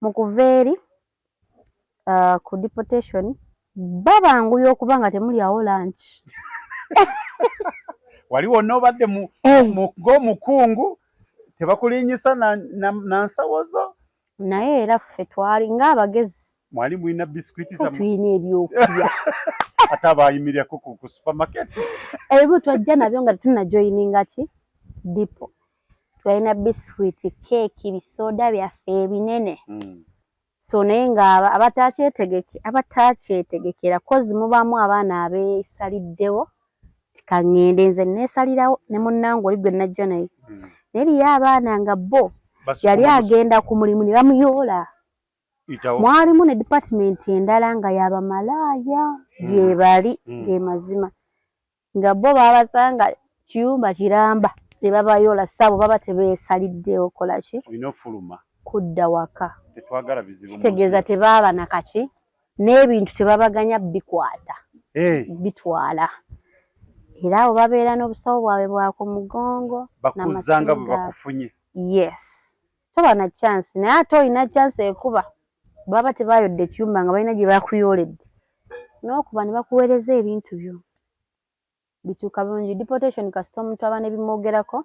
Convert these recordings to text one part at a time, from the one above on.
Mu kuva eri ku deportation babanguya okuba nga temulyawo lunch. Wali wonna obadde ng'omukungu, tebakulinyisa na nsawo zo. Naye era ffe twali ng'abagezi. Mwali mulina bisikuiti zammwe? Tulina ebyokulya. Ate abayimirako ku supermarket? Ebimu twajja nabyo nga tetunnajoyininga ki depot. Twalina bisikuiti, keeki, bisooda byaffe ebinene. So naye nga abatakyetegekera, kozi mubaamu abaana abeesaliddewo tikaŋŋende, nze neesalirawo ne munnange oli gwe najja naye. Naye eriyo abaana nga bo yali agenda ku mulimu ne bamuyoola. Mwalimu ne department endala nga yabamalaaya gye bali, ge mazima nga bo babasanga kiyumba kiramba ne babayoola. Saabo baba tebeesaliddewo kola ki? Olina ofuluma. Kudda waka. Tetwagala bizibu. Kitegeeza tebaaba na kaki n'ebintu tebabaganya bikwata bitwala, era abo babeera n'obusawo bwabwe bwa ku mugongo. Bakuzanga bwe bakufunye. Yes, toba na chance, naye ate olina chance ekuba baba tebayodde ekyumba nga balina gye bakuyooledde n'okuba ne bakuweereza ebintu byo bituuka bulungi. Deportation kasita omuntu aba nebimwogerako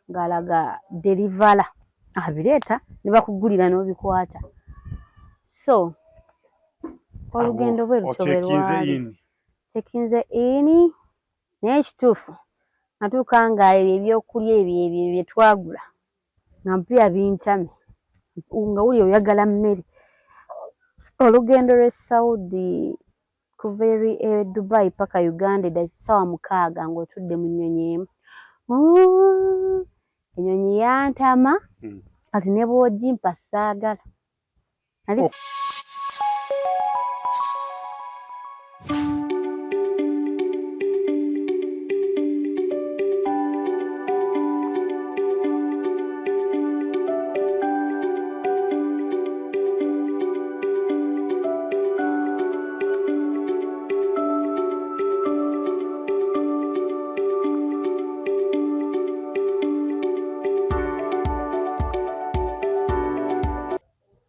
ng'alaga delivery abireeta ne bakugulira n'obikwata. So olugendo bwe lutyo bwe lwali. Checkinze in, naye ekituufu natuuka nga ebyo ebyokulya ebyo ebyo bye twagula nga mpulira bintamye, nga wuli oyagala mmere. Olugendo lw'e Saudi kuva eri e Dubai paka Uganda edda 6 ng'otudde mu nnyonyi emu. Ennyonyi yantama, kati ne bw'ogimpa saagala. Nali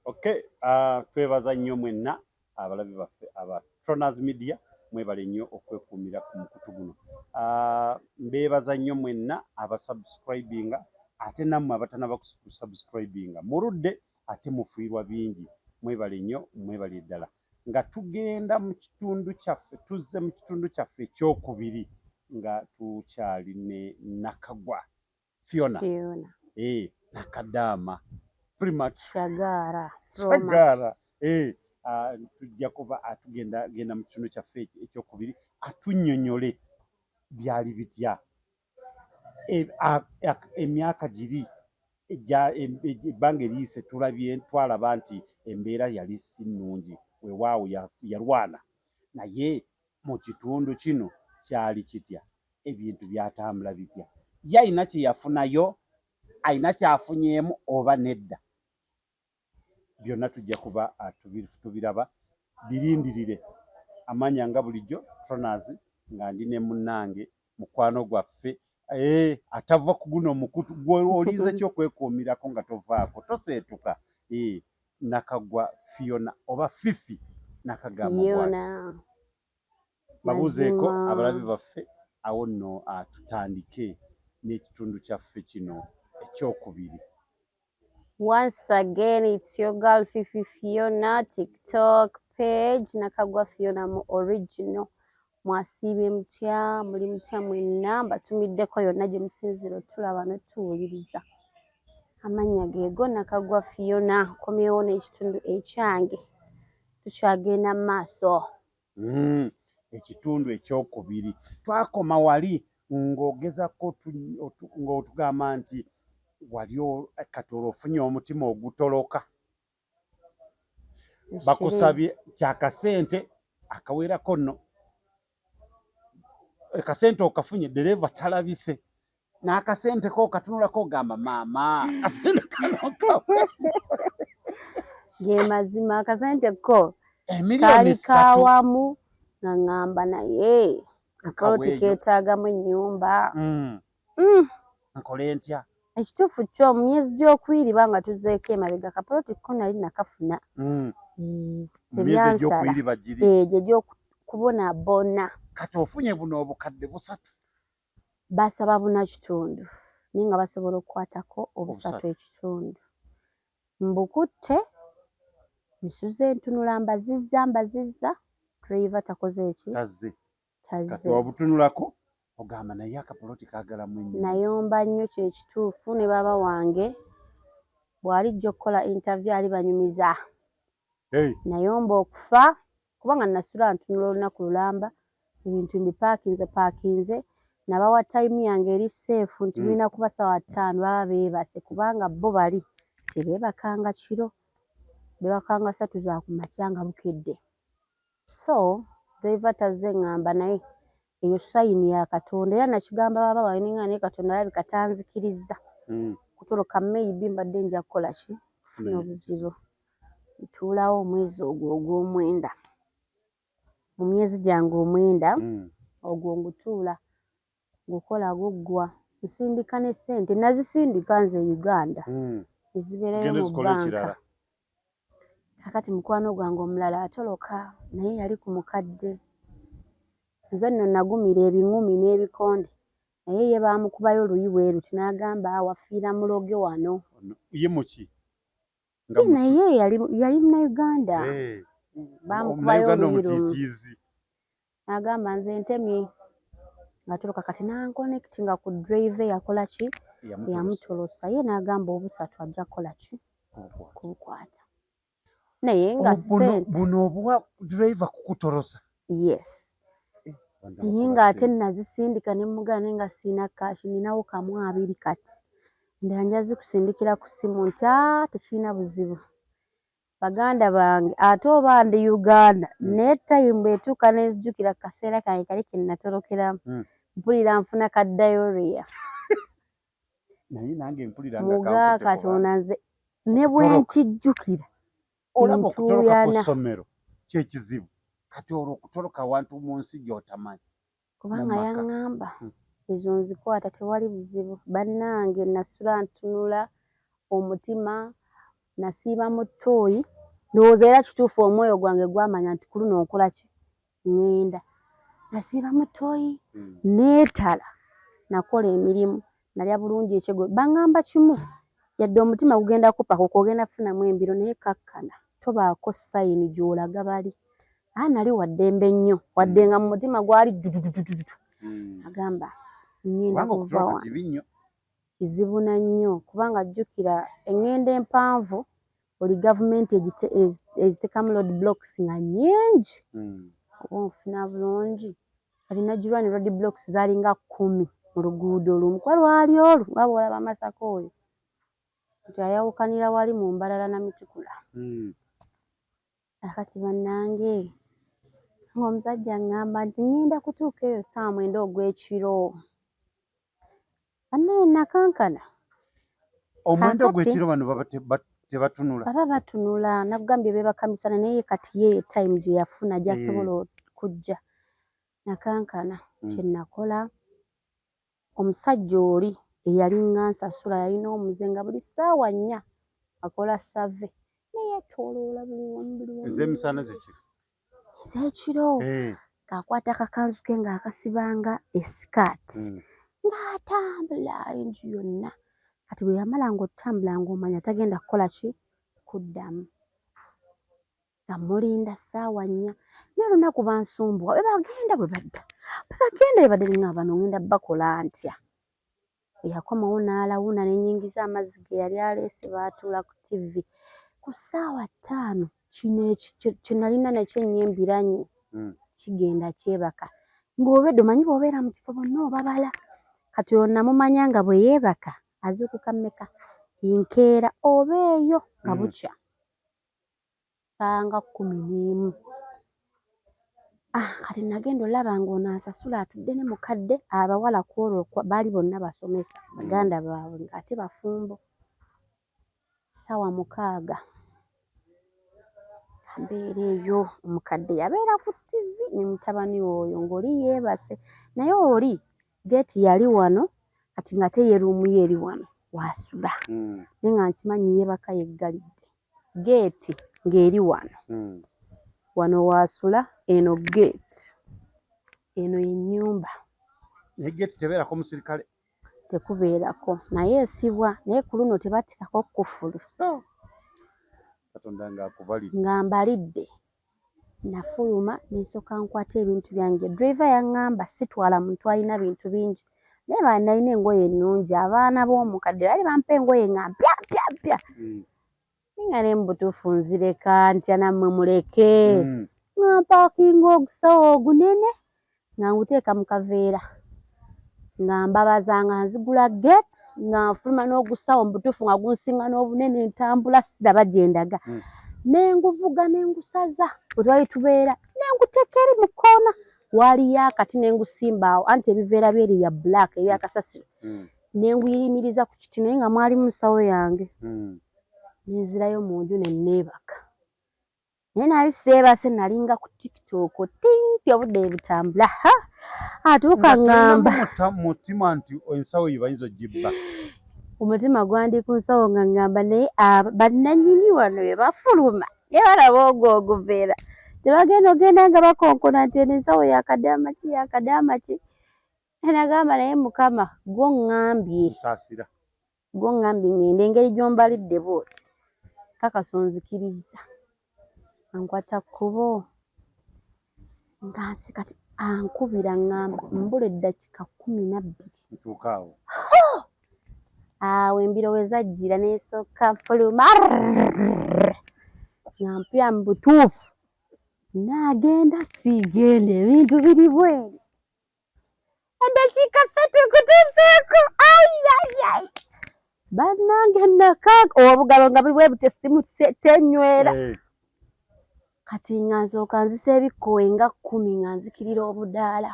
Okay, twebaza nnyo mwenna abalabi baffe aba Tronas Media, mwebale nnyo okwekuumira ku mukutu guno. Mbeebaza nnyo mwenna abasubscribinga, ate nammwe abatanaba kusubscribinga muludde ate mufiirwa bingi. Mwebale nnyo, mwebale ddala. Nga tugenda mu kitundu kyaffe, tuzze mu kitundu kyaffe ekyokubiri nga tukyali ne Nakagwa Fiona. Fiona. Nakadaama pretty Shagara. Shagara. Tujja kuba atugenda genda mu kitundu kyaffe ekyokubiri atunnyonnyole byali bitya emyaka giri ebbanga eriyise. Tulabye, twalaba nti embeera yali si nnungi, weewaawo yalwana, naye mu kitundu kino kyali kitya? Ebintu byatambula bitya? Ye alina kye yafunayo, alina kyafunyeemu oba nedda? Byonna tujja kuba tubiraba, birindirire. Amanya nga bulijjo Tronas, nga ndi ne munnange mukwano gwaffe atava ku guno omukutu gwe olinze ki okwekuumirako nga tovaako toseetuka, Nakagwa Fiona oba Fifi Nakagamba bw'ati. Fiona. Babuuzeeko Mazima. abalabi baffe. Awo nno tutandike n'ekitundu kyaffe kino ekyokubiri. Once again, it's your girl Fifi Fiona, TikTok page Nakagwa Fiona mu original. Mwasiibye mutya? Muli mutya mwenna? Mbatumiddeko yonna gye musinziira otulaba n'otuwuliriza. Amannya geego Nakagwa Fiona, nkomyewo n'ekitundu ekyange. Tukyagenda mu maaso. Ekitundu ekyokubiri twakoma wali ng'ogezako ng'otugamba nti wali kati olwo ofunye omutima ogutoloka, bakusabye kyakasente akawerako nno, akasente okafunye, dereva talabise, n'akasente ko okatunulako ogamba, maama, akasente kano kawe. Ge mazima, akasente ko emiliyoni kaali 3 kawamu nga ŋŋamba naye akaloti Kaweeyo. keetaagamu ennyumba. Nkole ntya? Ekituufu kyo mu myezi gy'okuyiriba nga tuzeeko emabega, kapoloti ko nali nakafuna. Mu myezi egy'okuyiriba giri. Egyo egy'okubonabona. Kati ofunye buno obukadde 3. Basaba 4.5, naye nga basobola okukwatako obusatu ekitundu. Mbukutte, nsuze ntunula, mbazizza mbazizza, driver takoze eki? Tazze. Tazze. Kati obutunulako ogamba naye akapoloti kaagalamu ennyo. Nayomba nnyo, kyekituufu, ne baaba wange bw'alijja okukola interview ali banyumiza. Nayomba okufa kubanga nasula ntunula olunaku lulamba, ebintu mbipaakinze paakinze, nabawa time yange eri safe nti mulina kuba ssaawa 5 baba beebase, kubanga bo bali tebeebakanga kiro, beebakanga 3 za kumakya nga bukedde. So driver tazze, ŋŋamba naye eyo sign ya Katonda, era nakigamba baaba wange ne ŋŋamba naye Katonda alabika tanzikirizza kutoloka, maybe mbadde nja kukola ki? Kufuna obuzibu. Ntuulawo omwezi ogwo ogw'omwenda, mu myezi gyange 9 ogwo ngutuula ngukola guggwa, nsindika ne ssente, nazisindika nze e Uganda ne zibeerayo Zigende mu zikole bbanka. Ekirala. Kaakati mukwano gwange omulala atoloka, naye yali ku mukadde. Nze nno nagumira ebiŋumi n'ebikonde, naye ye baamukubayo luyi bwe luti n'agamba wafiira muloge wano. Ye muki? Ye naye yali Munnayuganda. Baamukubayo Omunnayuganda oluyi lumu. Omutiitiizi. N'agamba nze ntemye ng'atoloka, kati n'anconnectinga ku driver eyakola ki? Eyamutolosa. Eyamutolosa. Ye n'agamba obusatu ajja kukola ki? Kubukwata. Naye nga ssente. Buno obuwa driver kukutolosa. Yes. Abantu Naye abakola ng'ate ssente. nazisindika ne mmugaana, naye nga sirina cash, nninawo kamu abiri, kati ndala nja zikusindikira ku ssimu nti aa tekirina buzibu. Baganda bange, ate oba ndi Uganda, naye time bw'etuuka ne nzijukira ku kaseera kange kali ke natolokeramu, mpulira nfuna ka diarrhea. Naye nange mpulira nga Muga kankutte ku Katonda nze ne bwe Okutoloka. nkijjukira Olaba okutoloka ku ntuuyana. ssomero kyekizibu, kati olwo okutoloka awantu mu nsi gy'otamanyi. Kubanga Mu maka. yaŋŋamba ezo nzikwata tewali buzibu. Bannange, nasula ntunula omutima, nasiiba mu ttooyi, ndowooza era kituufu omwoyo gwange gwamanya nti ku luno nkola ki? Ŋŋenda. Nasiiba mu ttooyi, neetala, nakola emirimu, nalya bulungi ekyeggulo. Baŋŋamba kimu, yadde omutima gugenda kupakuka ogenda kufunamu embiro, naye kakkana tobaako sign gy'olaga bali. Aa nali wa ddembe nnyo, wadde nga mu mutima gwali dudududududu. Agamba ŋŋenda Kubanga kuva okutoloka wano. Kibi nnyo. Kizibu na nnyo, kubanga jjukira eŋŋendo empanvu buli gavumenti eziteekamu road blocks nga nnyingi. Oba onfuna bulungi? Kati Najjulwani road blocks zaalinga 10 mu luguudo lumu, kuba lwali olwo nga bw'olaba Masaka oyo nti ayawukanira wali mu Mbarara na Mitukula. Kaakati bannange, ng'omusajja aŋŋamba nti ŋŋenda kutuuka eyo ssaawa 9 ogw'ekiro. Bannaye nakankana. 9 Kaakati ogw'ekiro bano baba tebatunula. Baba batunula, nakugambye beebaka misana, naye kati ye time gye yafuna gy'asobola okujja. Nakankana. Kye nakola, omusajja oli eyalinga nsasula yalina omuze nga buli ssaawa 4 akola survey neyeetooloola buli wamu buli wamu. Ez'emisana zekiro. Ez'ekiro. Ng'akwata akakanzu ke ng'akasibanga esikaati, ng'atambula enju yonna. Kati bwe yamalanga otambula ng'omanya tagenda kukola ki? Kuddamu. Nga mmulinda ssaawa 4, naye olunaku bansumbuwa, bwe bagenda bwe badda, bwe bagenda bwe badda, ne ŋŋamba bano ŋŋenda bbakola ntya? Bwe yakomawo n'alawuna ne nnyingiza amazzi ge yali aleese, baatuula ku TV. Ku ssaawa 5 kino kye nalina nakyo ennyo embiranye kigenda kyebaka. Ng'olwedda omanyi bw'obeera mu kifo bonna obabala. Kati oyo namumanya nga bwe yeebaka azuukuka mmeka? Nkeera oba eyo nga bukya. Ssaawa nga 11. Ah, kati nagenda olaba ng'ono ansasula atudde ne mukadde, abawala ku olwo baali bonna basomesa, baganda baabwe ng'ate bafumbo. Ssaawa 6 mbeera eyo, omukadde yabeera ku TV ne mutabani we oyo ng'oli yeebase, naye oli geeti yali wano, kati ng'ate ye room ye eri wano. Wasula naye nga nkimanyi yeebaka yeggalidde geeti ng'eri wano. Wano wasula, eno geeti, eno yennyumba. Naye geeti tebeerako musirikale? Tekubeerako, naye esibwa, naye ku luno tebateekako kufulu. Katonda ng'akubalidde. Nga mbalidde, nafuluma nensooka nkwata ebintu byange. Driver yaŋŋamba sitwala muntu alina bintu bingi, naye banalina engoye ennungi, abaana b'omukadde baali bampa engoye nga mpya mpya mpya. Nga ne mu butuufu nzireka ntya, nammwe muleke. Nga mpaakinga ogusawo ogunene nga nguteeka mu kaveera, nga mbabaza nga nzigula gate nga nfuluma n'ogusawo, mu butuufu nga gunsinga n'obunene, ntambula siraba gye ndaga. Nenguvuga nengusaza bwe twali tubeera, nenguteeka eri mu kkoona, waaliyo akati nengusimba awo, anti ebiveera byeri bya black ebyakasasiro. Nenguyimiriza ku kiti, naye nga mwalimu nsawo yange. Nenzirayo mu nju ne neebaka, naye nali seebase, nalinga ku TikTok tinti obudde butambula, ha atuuka ŋŋamba mutima nti ensawo eyo bayinza ogibba. Omutima gwandi ku nsawo nga ŋŋamba, naye bannannyini wano bye bafuluma ne balaba ogwo oguveera, tebagenda ogenda nga bakonkona nti eno ensawo yakadaama ki, yakadaama ki. Nagamba, naye Mukama gwo ŋŋambye. Nsaasira. Gwo ŋŋambye ŋŋende, engeri gy'ombalidde bw'oti kakasa onzikirizza. Ankwata kkubo nga nsi kati ankubira ŋŋamba mbula eddakiika 12. Ntuuka awo. Awo embiro we zajjira nensooka nfuluma nga mpya, mu butuufu naagenda siigenda, ebintu biri bweru, eddakiika 3 nkutuuseeko. Ayayay bannange, naka obugalo nga buli bwe buti, essimu tenywera. Kati nga nsooka nzisa ebikkowe nga 10 nga nzikirira obudaala,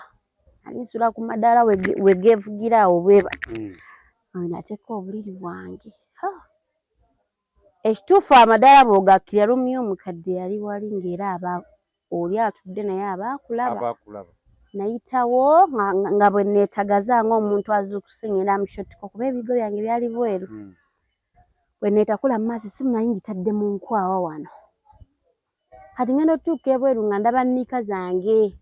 nali nsula ku madaala we geevugira awo bwe bati. Awo nateeka obuliri bwange. Ha! Ekituufu amadaala bw'ogakkirira lumya omukadde yali wali ng'era aba oli atudde naye aba akulaba. Aba akulaba. Nayitawo nga bwe neetagaza ng'omuntu azuukuse ngenda mu shortcut kuba ebigo byange byali bweru. Bwe neetakula mu maaso, essimu nali ngitadde mu nkwawa wano. Kati ngenda otuuka ebweru nga ndaba nnika zange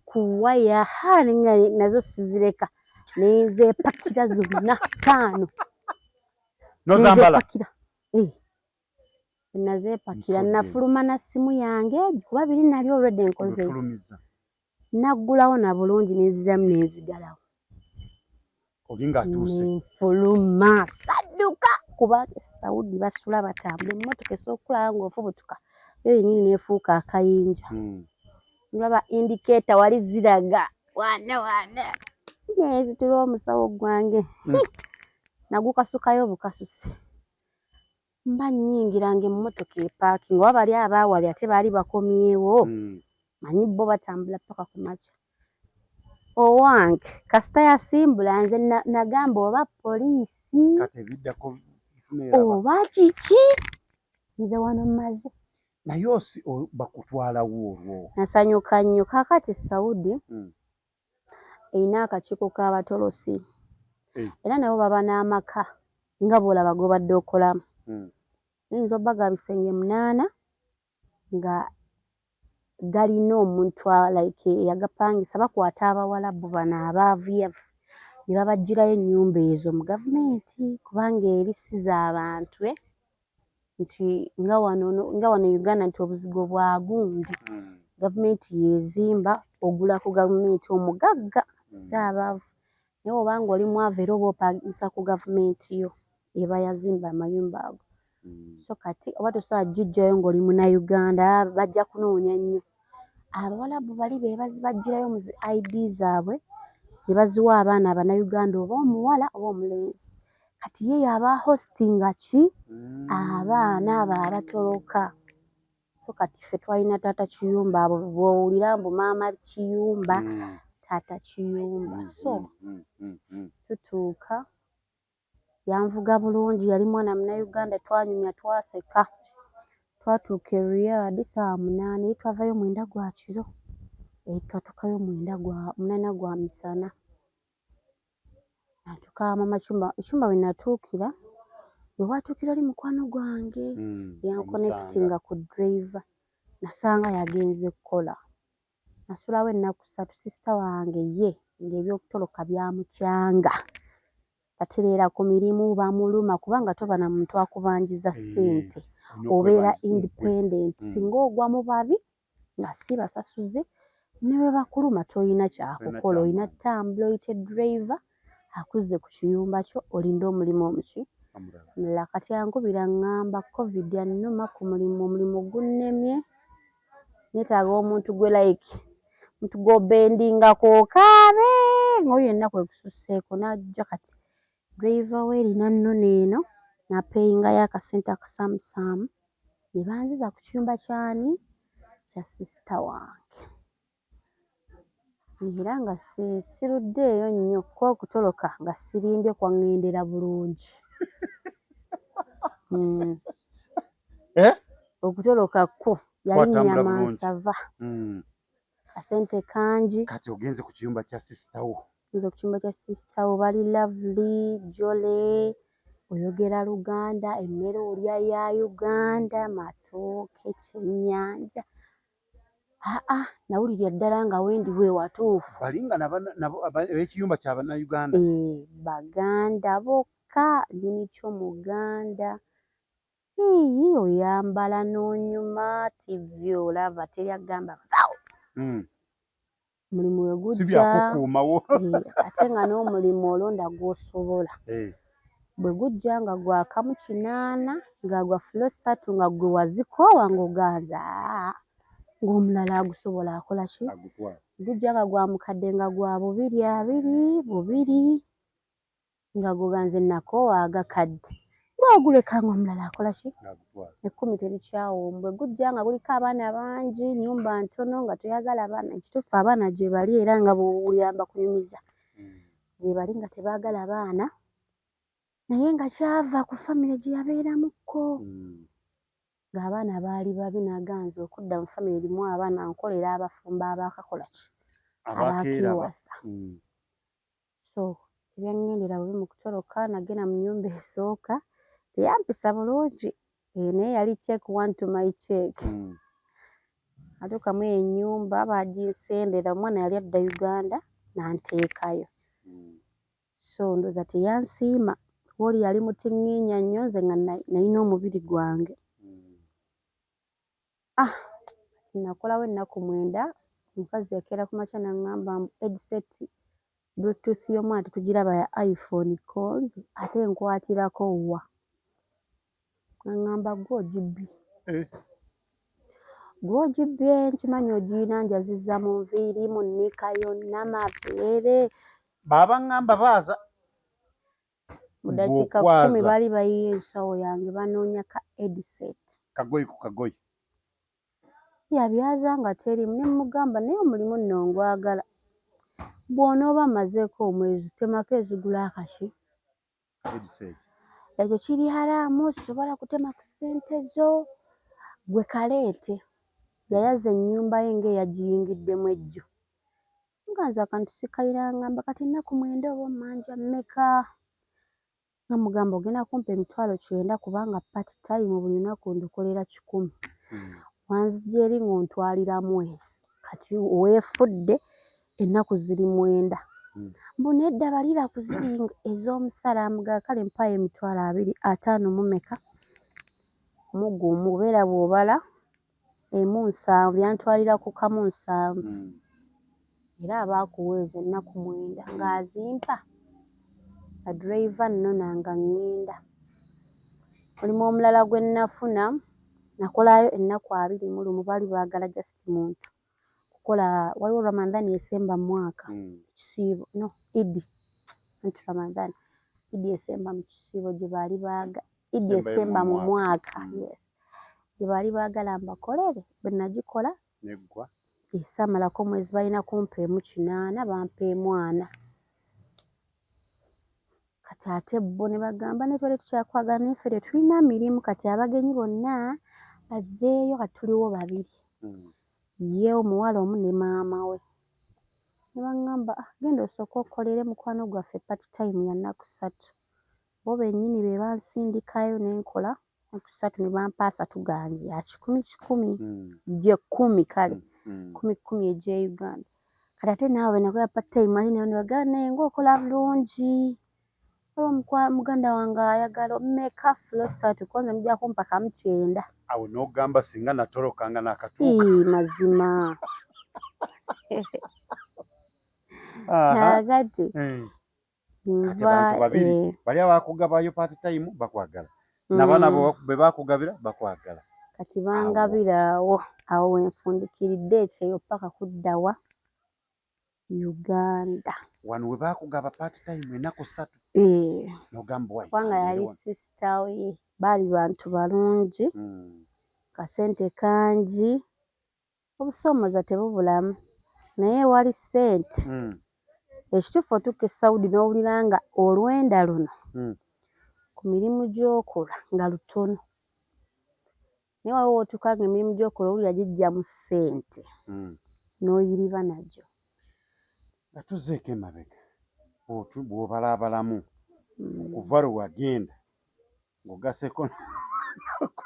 ku waya, ha nga nazo sizireka, nenzeepakira zonna ttaano. Nozambala? Nenzeepakira. Eh. Nazeepakira. Nfudde. Nafuluma na ssimu yange kuba biri nali already nkoze eki. Obifulumiza. Naggulawo na bulungi nenziramu nenzigalawo. Oli ng'atuuse. Nenfuluma sadduka kuba Saudi basula batambula, emmotoka esobola okulaba ng'ofubutuka yo yennyini neefuuka akayinja. Ndaba indicator wali ziraga wana wana, nenzitula omusawo gwange. Nagukasukayo bukasusi, mba nnyingira ng'emmotoka epaakinga oba bali abaawali ate baali bakomyewo. Manyi bo batambula paka ku makya. Owange kasita yasimbula nze nagamba oba poliisi Kati ebiddako tuneeraba. Oba kiki, nze wano mmaze. Naye osi bakutwalawo olwo? Nasanyuka nnyo. Kaakati Saudi erina akakiiko k'abatolosi. Era nabo baba n'amaka nga bw'olaba g'obadde okolamu. Oyinza obba ga bisenge 8 nga galina omuntu like eyagapangisa, bakwata Abawalabu bano abaavuyavu ne babaggyirayo ennyumba ezo mu gavumenti kubanga eri si z'abantu nti nga wano e Uganda nti obuzigo bwa gundi. Gavumenti yeezimba, ogula ku gavumenti omugagga si abaavu. Naye bw'oba ng'oli mwavu era oba opangisa ku gavumenti yo eba yazimba amayumba ago. So kati oba tosobola kugiggyayo ng'oli Munnayuganda, bajja kunoonya nnyo. Abawalabu bali be bazibaggyirayo mu zi ID zaabwe ne baziwa abaana Abannayuganda oba omuwala oba omulenzi. Kati ye y'aba hostinga ki abaana abo abatoloka. So kati ffe twalina taata Kiyumba, abo bw'owulira mbu maama Kiyumba, taata Kiyumba. So tutuuka, yanvuga bulungi, yali mwana Munnayuganda, twanyumya twaseka. Twatuuka e Riyadh ssaawa 8, naye twavayo 9 gwa kiro. Twatuukayo 9 gwa 8 gwa misana. Natuuka mama Chumba, ekyumba we natuukira, we watuukira oli mukwano gwange yanconnectinga ku driver, nasanga yagenze kukola. Nasulawo ennaku 3. Sister wange ye ng'ebyokutoloka byamukyanga, tatereera ku mirimu, bamuluma kubanga toba na muntu akubanjiza ssente, obeera independent. Singa ogwa mu babi nga si basasuze, ne bwe bakuluma toyina kyakukola, olina ttambula oyite driver akuzze ku kiyumba kyo, olinde omulimu omuki mulala. Kati ankubira ŋŋamba COVID annuma ku mulimu, omulimu gunnemye, neetaaga omuntu gwe like muntu gw'obendingako okaabe ng'oli ennaku ekususseeko n'ajja. Kati driver we erina nnono eno n'apeyingayo akasente akasaamusaamu ne banziza ku kiyumba kyani, kya sister wange. Era nga siruddeeyo nnyo kuba okutoloka nga sirimbye kwaŋŋendera bulungi. Eh? Okutoloka kwo yali Kwatambula nnyama bulungi. nsava, akasente kangi. Kati ogenze ku kiyumba kya sister wo. Nze ku kiyumba kya sister wo, bali lovely, jolly, oyogera Luganda, emmere olya ya Uganda, matooke, kyennyanja. Aa, nawulira ddala nga wendi we watuufu. Bali nga nabo ab'ekiyumba kya Bannayuganda. Eh, Baganda bokka, nnyini kyo Muganda. Iiyi, oyambala n'onyuma, TV olaba, teri agamba vaawo. Omulimu we Si gujja. byakukuumawo. Eh, ate nga n'omulimu olonda gw'osobola. Bwe gujja nga gwakamu 8, nga gwa floor 3, nga gwe wazikoowa ng'oganza, aa, ng'omulala agusobola akola ki? Agutwala. Gujja nga gwa mukadde nga gwa bubiri abiri bubiri, nga guganze nakoowa agakadde, gw'oguleka ng'omulala akola ki? Agutwala. 10 terikyawo. Bwe gujja nga guliko abaana bangi, nnyumba ntono, nga toyagala baana. Ekituufu abaana gye bali era nga bw'owulira mbakunyumiza. Gye bali nga tebaagala baana, naye nga kyava ku famire gye yabeeramukko. Ng'abaana baali babi, n'aganza okudda mu famire erimu abaana, nkolera abafumbo abaakakola ki? Abakeeraba. Abaakeewasa. So tebyaŋŋendera bubi mu kutoloka, nagenda mu nnyumba esooka, teyampisa bulungi, eh, naye yali check one to my check. Atuukamu eyo ennyumba baaginsendera, omwana yali adda Uganda n'anteekayo. So ndowooza teyansiima kuba oli yali mutiŋŋiinya nnyo, nze nga nalina omubiri gwange. Ah, nakolawo ennaku 9, omukazi yakeera ku makya n'aŋŋamba mbu headset bluetooth y'omwana tetugiraba ya iPhone konze, ate nkwatirako wa? N'aŋŋamba ggwe ogibbye. Eh. Ggwe ogibbye, nkimanyi ogiyina, njazizza mu nviiri, mu nniika yonna, mabeere. Baba ŋŋamba baaza. Mu ddakiika Bw'okwaza. 10 baali bayiye ensawo yange banoonya ka headset. Kagoye ku kagoye. Yabyaza nga teriimu, ne mmugamba naye omulimu nno ngwagala. Bw'onooba mmazeeko omwezi temako ezigula akaki. Headset. Ekyo kiri haraamu, sisobola kutema ku ssente zo. Gwe kaleete. Yayaza ennyumba ye ng'eyagiyingiddemu ejjo. Nga nze akantu sikalina, ngamba kati ennaku 9 oba mmanja mmeka? Nga mugamba ogenda kumpa 90,000 kubanga part time buli lunaku ndukolera 100. Wanzigya eri ng'ontwalira mwezi. Kati weefudde ennaku ziri 9. Mbu nedda balira ku ziri ez'omusala, mugamba kale mpaayo 20,000 50 mu meka? Mu gumu beera bw'obala emu 70 yantwalira ku kamu 70. Era aba akuweeza ennaku 9 ng'azimpa, nga driver nnona nga ŋŋenda. Mulimu omulala gwe nnafuna, nakolayo ennaku 21, baali baagala just muntu kukola, waliwo Ramadan esemba mu mwaka, ekisiibo, no Idi, anti Ramadan, Idi esemba mu kisiibo gye baali baaga, Idi Esembayo esemba mu mu mwaka, mwaka. Yes. Gye baali baagala mbakolere, bwe nagikola Neggwa. Saamalako mwezi, balina kumpa emu 8, bampa emu 4. Kati ate bo ne bagamba ne twali tukyakwagala naye ffe tetulina mirimu, kati abagenyi bonna bazzeeyo, kati tuliwo babiri. Ye omuwala omu ne maama we. Ne baŋŋamba, "Ah, genda osooke okolere mukwano gwaffe part time ya nnaku 3." Bo bennyini be bansindikayo ne nkola nnaku 3, ne bampa 30 gange ya kikumi kikumi, gye 10 kale, kumi kumi egy'e Uganda. Kati ate naawe bwe nakola part time ate ne bagamba, "Naye ng'okola bulungi, waliwo muganda wange ayagala mmeka floor 3, ko nze mujja kumpa kamu 90." Awo n'ogamba singa natolokanga n'akatuuka. Ii, mazima. Kaakati Kati abantu nva babiri bali abakugabayo part time bakwagala, n'abaana bwe bakugabira bakwagala. Kati bangabira awo, awo we nfundikiridde ekyeyo paka kudda wa Uganda. Wano we baakugaba part time ennaku 3, n'ogamba wayi Kubanga yali kanbeere wano. sister we, baali bantu balungi, kasente kangi, obusoomooza tebubulamu, naye wali ssente. Ekituufu otuuka e Saudi n'owulira nga olwenda luno ku mirimu gy'okola nga lutono, naye waliwo w'otuuka nga emirimu gy'okola owulira gijjamu ssente n'oyiriba nagyo. Nga tuzzeeko emabega, bw'obalaabalamu okuva lwe wagenda ng'ogaseeko n'okutoloka,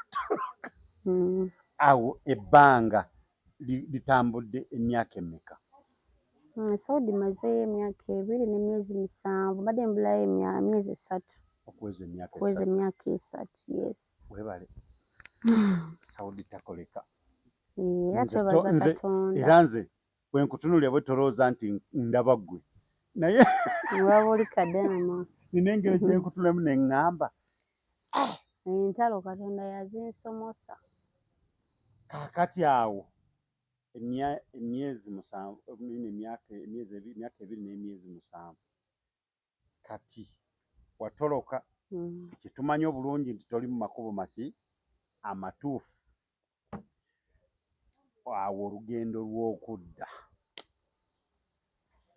awo ebbanga litambudde emyaka emeka? Saudi mmazeeyo emyaka 2 n'emyezi 7, mbadde mbulayo emyezi 3 okuweza emyaka okuweza 3. Emyaka 3, yes. Weebale, Saudi takoleka. Era Nze twebaza Katonda. Era nze bwe nkutunuulira bwe tolowooza nti ndaba ggwe, naye Olaba oli kadaama. Nina engeri gye nkutunulamu ne ŋŋamba Entalo Katonda yazinsomosa. Kaakati awo emyezi 7, emyaka 2 n'emyezi 7, kati watoloka. Kyetumanyi obulungi nti toli mu makubo maki amatuufu. Awo olugendo lw'okudda.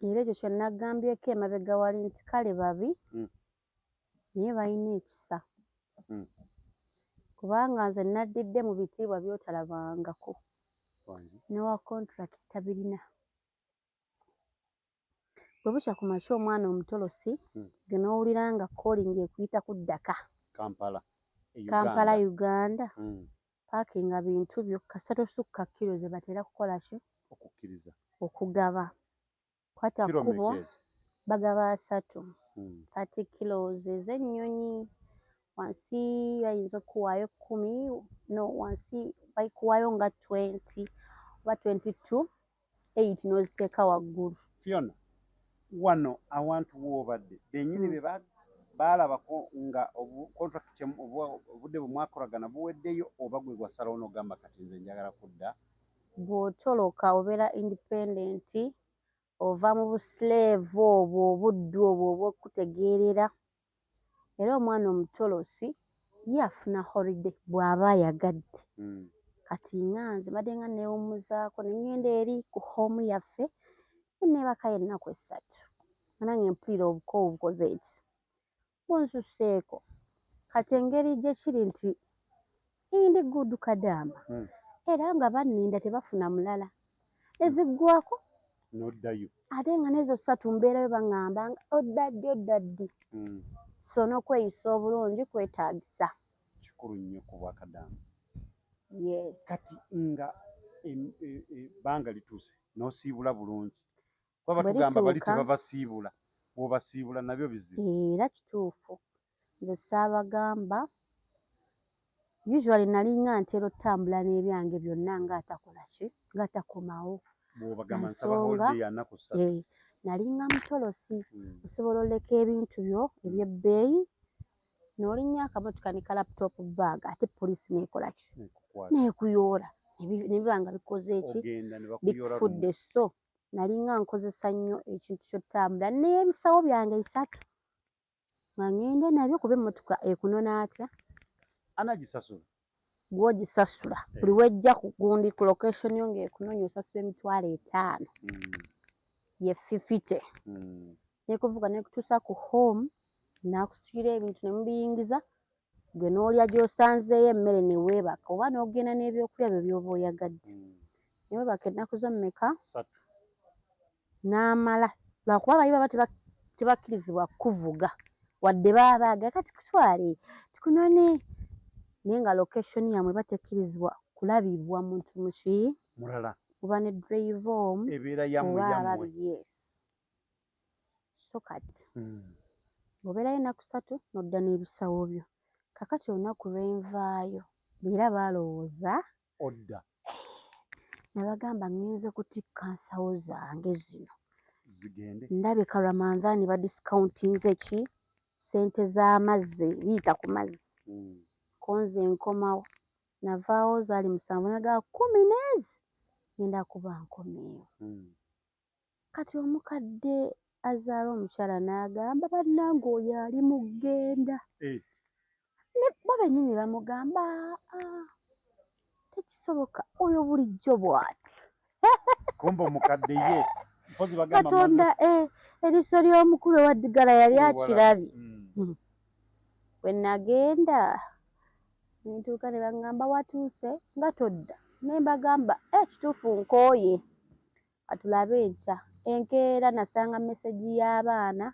Era ekyo kye nagambyeko emabega wali nti kale babi, naye balina ekisa. Kubanga nze naddidde mu bitiibwa by'otalabangako. N'owa contract tabirina. Bwe bukya ku makya omwana omutolosi, gwe n'owulira nga calling ekuyita ku ddaka. Kampala, e Kampala, Uganda. Uganda. Paakinga bintu byo, kasita tosukka kiro ze batera kukola ki? Okukkiriza. Okugaba. Kwata Kiro kkubo, mmeka ezo? Bagaba 30. 30 kilos ez'ennyonyi. Wansi bayinza okukuwaayo 10, no wansi bayikuwaayo nga 20 oba 22, 8 n'oziteeka waggulu. Fiona, wano awantu w'obadde bennyini be baalabako nga contract obudde bwe mwakolagana buweddeyo, oba gwe gwasalawo n'ogamba kati nze njagala kudda? Bw'otoloka obeera independent, ova mu buslave obwo, obuddu obwo obw'okutegeerera. Era omwana omutolosi ye afuna holiday bw'aba ayagadde. Kati nga nze mbadde nga neewummuzaako ne ŋŋenda eri ku home yaffe ne neebakayo ennaku 3. Nga nange mpulira obukoowu bukoze eki? Bunsuseeko. Kati engeri gye kiri nti ndi good kadaama, era nga banninda tebafuna mulala. Ne ziggwaako. N'oddayo. Ate nga n'ezo 3 mbeerayo baŋŋamba nga odda ddi, odda ddi. So n'okweyisa obulungi kwetaagisa. Kikulu nnyo ku bwakadaama. Yes. Kati nga ebbanga lituuse n'osiibula bulungi. Kuba Bwe batugamba bali lituuka tebabasiibula, bw'obasiibula nabyo bizibu. Era kituufu. Nze saabagamba. Usually nalinga ntera ottambula n'ebyange byonna ng'atakola ki? Ng'atakomawo. Bw'obagamba nsaba Nsonga holiday ya nnaku 3. Nalinga mutolosi. Osobola oleka ebintu byo eby'ebbeeyi n'olinnya akamotoka ne ka laptop bag, ate poliisi n'ekola ki? N'ekukwata. N'ekuyoola. Ne biba nga bikoze eki? Ogenda ne bakuyoola Bikufudde. Lumu. So nalinga nkozesa nnyo ekintu ky'ottambula n'ebisawo byange 3 nga ŋŋenda nabyo, kuba emmotoka ekunona atya? Anagisasula. Gw'ogisasula. Buli w'ejja ku gundi ku location yo ng'ekunoonya osasula 50,000. Ye 50. N'ekuvuga n'ekutuusa ku home, n'akusitulira ebintu ne mubiyingiza, gwe n'olya gy'osanzeeyo emmere ne weebaka oba n'ogenda n'ebyokulya byo by'oba oyagadde. Ne weebaka ennaku zo mmeka? 3. N'amala lwakuba bali baba tebakkirizibwa kuvuga, wadde baba baagala kati kutwale tukunone, naye nga location yammwe batekkirizibwa kulabibwa muntu muki mulala. Muba ne driver omu ebeera yammwe oba yammwe. Ababi, yes. So kati ng'obeerayo ennaku 3 n'odda n'ebisawo byo. Kakati olunaku lwenvaayo era baalowooza odda. Nabagamba ngenze kutikka nsawo zange zino zigende. Ndabye Karamanzaani badiscountinze ki ssente z'amazzi, liita ku mazzi. Konze nkomawo, navaawo zaali 7, nagamba 10 n'ezi ngenda kuba nkomyewo. Kati omukadde azaala omukyala n'agamba bannange oyo ali mu ggenda. Ne bo bennyini bamugamba tekisoboka, oyo bulijjo bw'ati. Kumbe omukadde ye mpozi bagamba Katonda, eriiso ly'omukulu owaddigala yali akirabye. Bwe nagenda ne ntuuka ne baŋŋamba watuuse nga todda, ne mbagamba kituufu nkooye, katulabe enkya. Enkeera nasanga message y'abaana,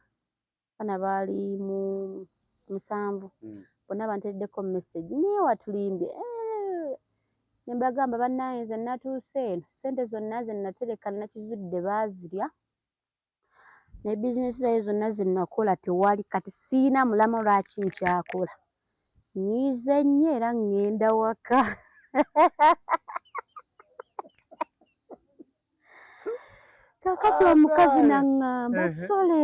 abaana baali mu 7, bonna banteereddeko message naye watulimbye. Ne mbagamba bannange nze natuuse eno, ssente zonna ze natereka nakizudde baazirya, ne bizinesi zange zonna ze nakola tewali, kati siyina mulamwa lwaki nkyakola. Nnyiize nnyo era ŋŋenda waka. Kaakati omukazi n'aŋŋamba sole,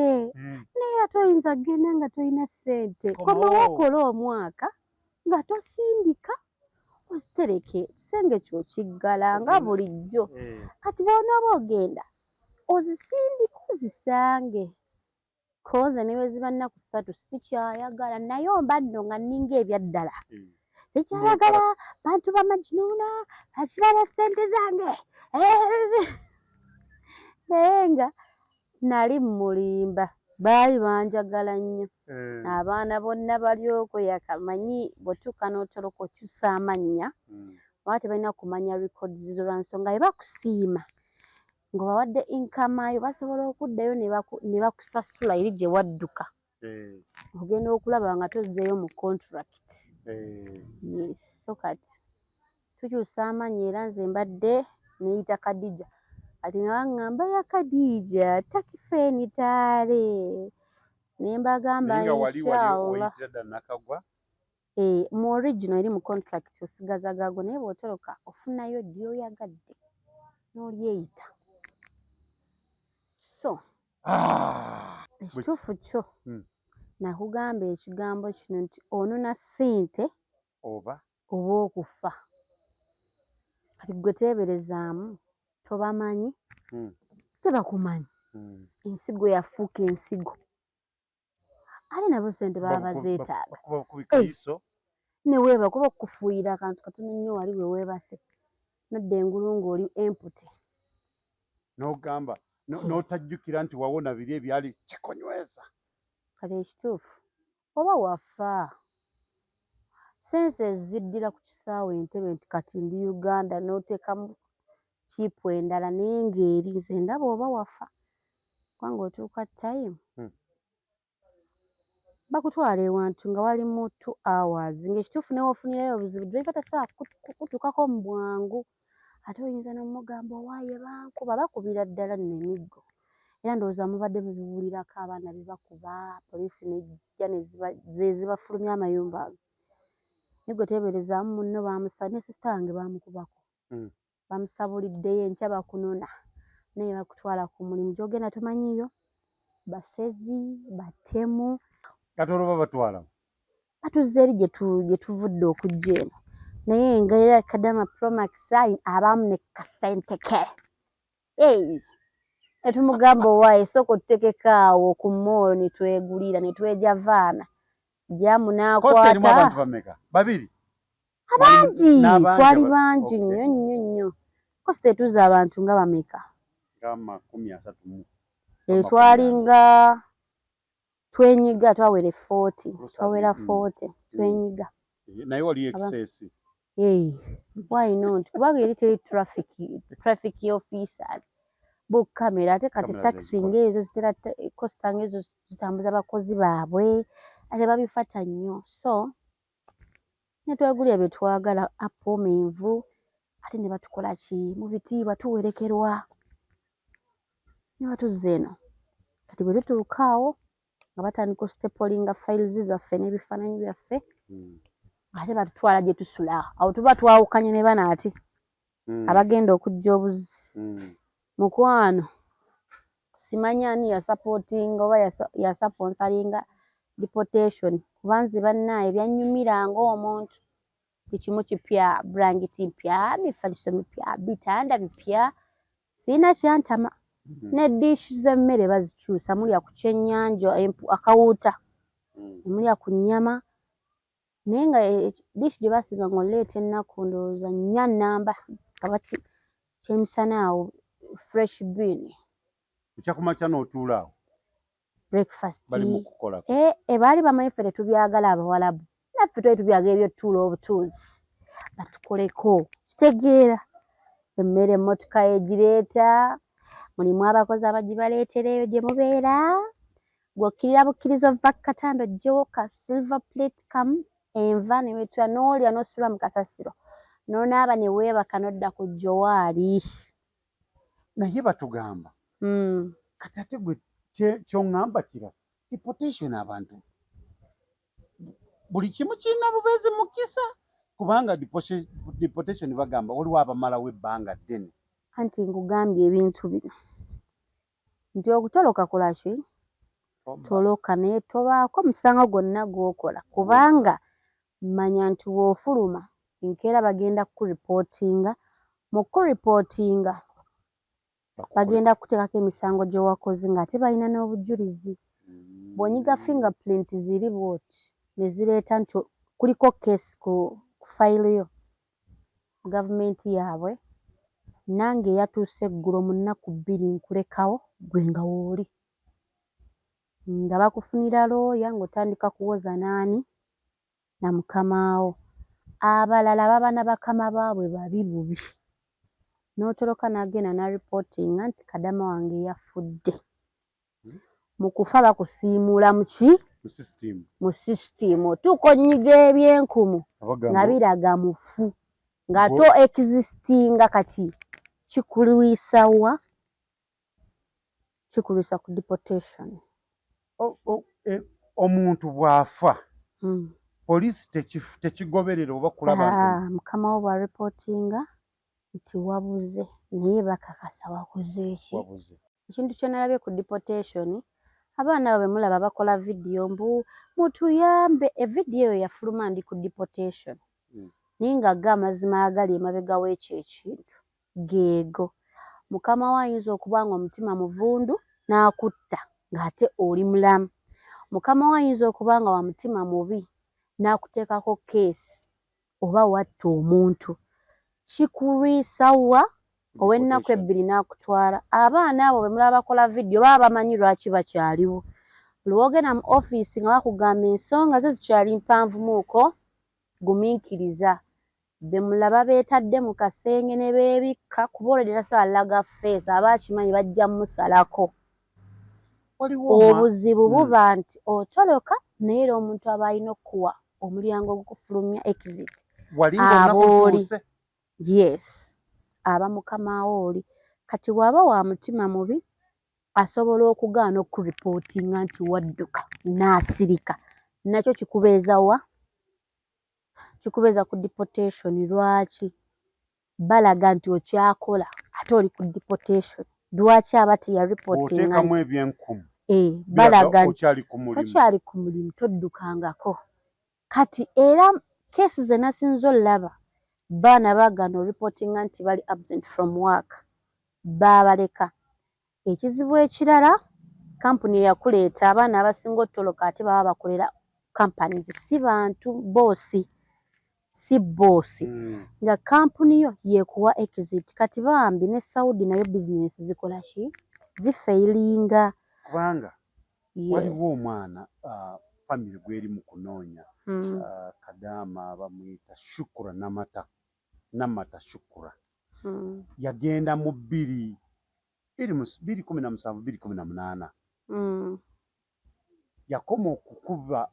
naye ate oyinza kugenda nga tolina ssente, komawo okole omwaka nga tosindika, ozitereke ekisenge kyo kiggala nga bulijjo. Kati bw'onaaba ogenda ozisindike ozisange. Ko nze ne bwe ziba nnaku 3 sikyayagala, naye mba nno nga nninga ebyaddala. Sikyayagala bantu bamajinuuna bakiraba ssente zange. Naye nga nali mmulimba, baali banjagala nnyo. Abaana bonna bali okwo yakamanyi bw'otuuka n'otoloka okyusa amannya, oba tebalina kumanya records zo lwa nsonga bwe bakusiima ng'obawadde income yo basobola okuddayo ne bakusasula eri gye wadduka. Ogenda okulaba nga tozzeeyo mu contract. Yes, so kati tukyusa amannya era nze mbadde neeyita Khadija. Kati nga baŋŋamba ya Khadija takifeeni taale. Ne mbagamba inshallah. Mu original eri mu contract osigaza gago, naye bw'otoloka ofunayo gy'oyagadde n'olyeyita. So ekituufu kyo nakugamba ekigambo kino nti onona ssente oba oba okufa. Kati ggwe teeberezaamu, tobamanyi, tebakumanyi, ensigo yafuuka ensigo, ate nabo ssente baba bazeetaaga. Ne weebaka oba okukufuuyira akantu katono nnyo wali we weebase, nodda engulu ng'oli empty. N'ogamba n'otajjukira nti wawona biri ebyali kikunyweza. Kati ekituufu oba wafa, sense eziddira ku kisaawe Entebbe nti kati ndi Uganda n'oteekamu kiipu endala, naye ng'eri nze ndaba oba wafa, kubanga otuuka time bakutwala ewantu nga wali mu 2 hours, ng'ekituufu ne w'ofunirayo obuzibu driver tasobola kutuukako mu bwangu, ate oyinza n'omugamba owaaye bankuba, bakubira ddala nno emiggo. Era ndowooza mubadde mubiwulirako abaana be bakuba, poliisi n'ejja ze zibafulumya amayumba ago. Naye ggwe teeberezaamu munno ne sister wange baamukubako. Bamusabuliddeyo enkya bakunona, naye bakutwala ku mulimu gy'ogenda tomanyiiyo, basezi, batemu. Kati olwo babatwala? Batuzza eri gye tuvudde okujja eno. Naye nga era Kadama Promax abaamu ne kasente ke. Ne tumugamba owaaye sooka otutekeko awo ku mall ne twegulira ne twejavaana. Jjaamu Costa erimu n'akwata. Abantu bameka? Babiri? Abangi, twali bangi Okay. nnyo nnyo nnyo. Costa etuuza abantu nga bameka? Nga 30. Twalinga twenyiga twawera 40, twawera 40 twenyiga. Naye waliyo excess. Hey, why not? Kubanga eri teri traffic officers. Bukamera ate kati Kamera takisi zezikola. Ng'ezo zitera coaster ng'ezo zitambuza bakozi baabwe, ate babifata nnyo. So ne twegulira bye twagala, apple, menvu, ate ne batukola ki mu bitiibwa, tuwerekerwa ne batuzza eno. Kati bwe tutuuka awo nga batandika ostaplinga files zaffe n'ebifaananyi byaffe, ate batutwala gye tusula. Awo tuba twawukanye ne bano ate abagenda okujja obuzi. Mukwano, simanyi ani yasupportinga oba yasponsoringa deportation, kuba nze bannaaye byannyumira ng'omuntu. Buli kimu kipya, bulangiti mpya, mifaliso mipya, bitanda bipya, siina kyantama. Ne dish z'emmere bazikyusa, mulya ku kyennyanja akawuuta, ne mulya ku nnyama, naye nga dish gye baasinganga oleeta ennaku ndowooza 4 nnamba nga baki kyemisana awo, fresh bean. Ekyakumakya n'otuula awo Breakfast. Bali mu kukolako. Eh, baali bamanyi ffe tetubyagala, Abawalabu naffe twali tubyagala ebyotutuula obutuuzi, batukoleko. Kitegeera emmere emmotoka egireeta, mulimu abakozi abagibaleetera eyo gye mubeera. Gw'okkirira bukkiriza ova ku katanda oggyewo ka silver plate kamu, enva ne weetula n'olya n'osula mu kasasiro n'onaaba ne weebaka n'odda ku jowaali. Naye batugamba kati ate gwe kyoŋŋamba kira deportation, abantu buli kimu kirina bubeezi mukisa, kubanga deportation bagamba waliwo abamalawo ebbanga ddene. Anti nkugambye ebintu bino nti okutoloka kola ki, toloka, naye tobaako musango gwonna gw'okola, kubanga manya nti bw'ofuluma enkeera bagenda kukuripootinga. Mu kukuripootinga bagenda kukuteekako emisango gye wakoze ng'ate balina n'obujulizi. Bw'onyiga fingerprint ziri bw'oti ne zireeta nti kuliko case ku fayiro yo, gavumenti yaabwe nange eyatuuse eggulo mu nnaku 2 nkulekawo ggwe nga wooli, nga bakufunira looya ng'otandika kuwoza n'ani na mukamaawo. Abalala baba na bakama baabwe babi bubi, n'otoloka n'agenda n'aripootinga nti kadama wange yafudde. Mu kufa bakusiimuula mu ki? Mu system. Mu system. Otuuka onyiga ebyenkumu nga biraga mufu, ng'ate existinga. Kati kikulwisa wa? Kikulwisa ku deportation. Omuntu bw'afa, poliisi tekigoberera oba kulaba nti Ah, mukama wo bw'aripootinga nti wabuze, naye bakakasa wakoze eki? Wabuze. Ekintu kye nalabye ku deportation, abaana abo be mulaba bakola vidiyo mbu mutuyambe, evidiyo eyo yafuluma ndi ku deportation. Naye nga go amazima agali emabega w'ekyo ekintu geego, mukama we ayinza okuba nga omutima muvundu n'akutta ng'ate oli mulamu. Mukama we ayinza okuba nga wa mutima mubi n'akuteekako case oba watta omuntu. Kikulwisa wa ow'ennaku Deportation. 2 n'akutwala. Abaana abo be mulaba bakola vidiyo baba bamanyi lwaki bakyaliwo. Buli w'ogenda mu ofiisi nga bakugamba ensonga zo zikyali mpanvumuuko, gumiikiriza. Be mulaba beetadde mu kasenge ne beebikka, kuba already tasobola laga face, aba akimanyi bajja mmusalako. Waliwo Obuzibu buba nti otoloka, naye era omuntu aba alina okukuwa omulyango ogukufulumya, exit, wali ng'olunaku abooli. lutuuse. Yes, aba mukamaawo oli. Kati bw'aba wa mutima mubi asobola okugaana okuripootinga nti wadduka n'asirika, nakyo kikubeeza wa? Kikubeeza ku deportation. Lwaki? Balaga nti okyakola ate oli ku deportation. Lwaki aba teyaripootinga? Bw'oteekamu Nti ebyenkumu eh, biraga balaga nti okyali ku mulimu. Tokyali ku mulimu, toddukangako. Kati era case ze nasinze olaba, baana baagaana oripootinga nti bali absent from work, baabaleka. Ekizibu ekirala, kampuni eyakuleeta, abaana abasinga otoloka ate baba bakolera companies, si bantu boss, si boss, nga kampuni yo yekuwa exit. Kati bambi ne Saudi nayo bizinesi zikola ki? Zifailinga. Kubanga waliwo omwana, family gweri mu kunoonya, kadaama bamuyita Shukura Namata, Namata Shukura. Yagenda mu bbiri 2017, 2018. Yakoma okukuba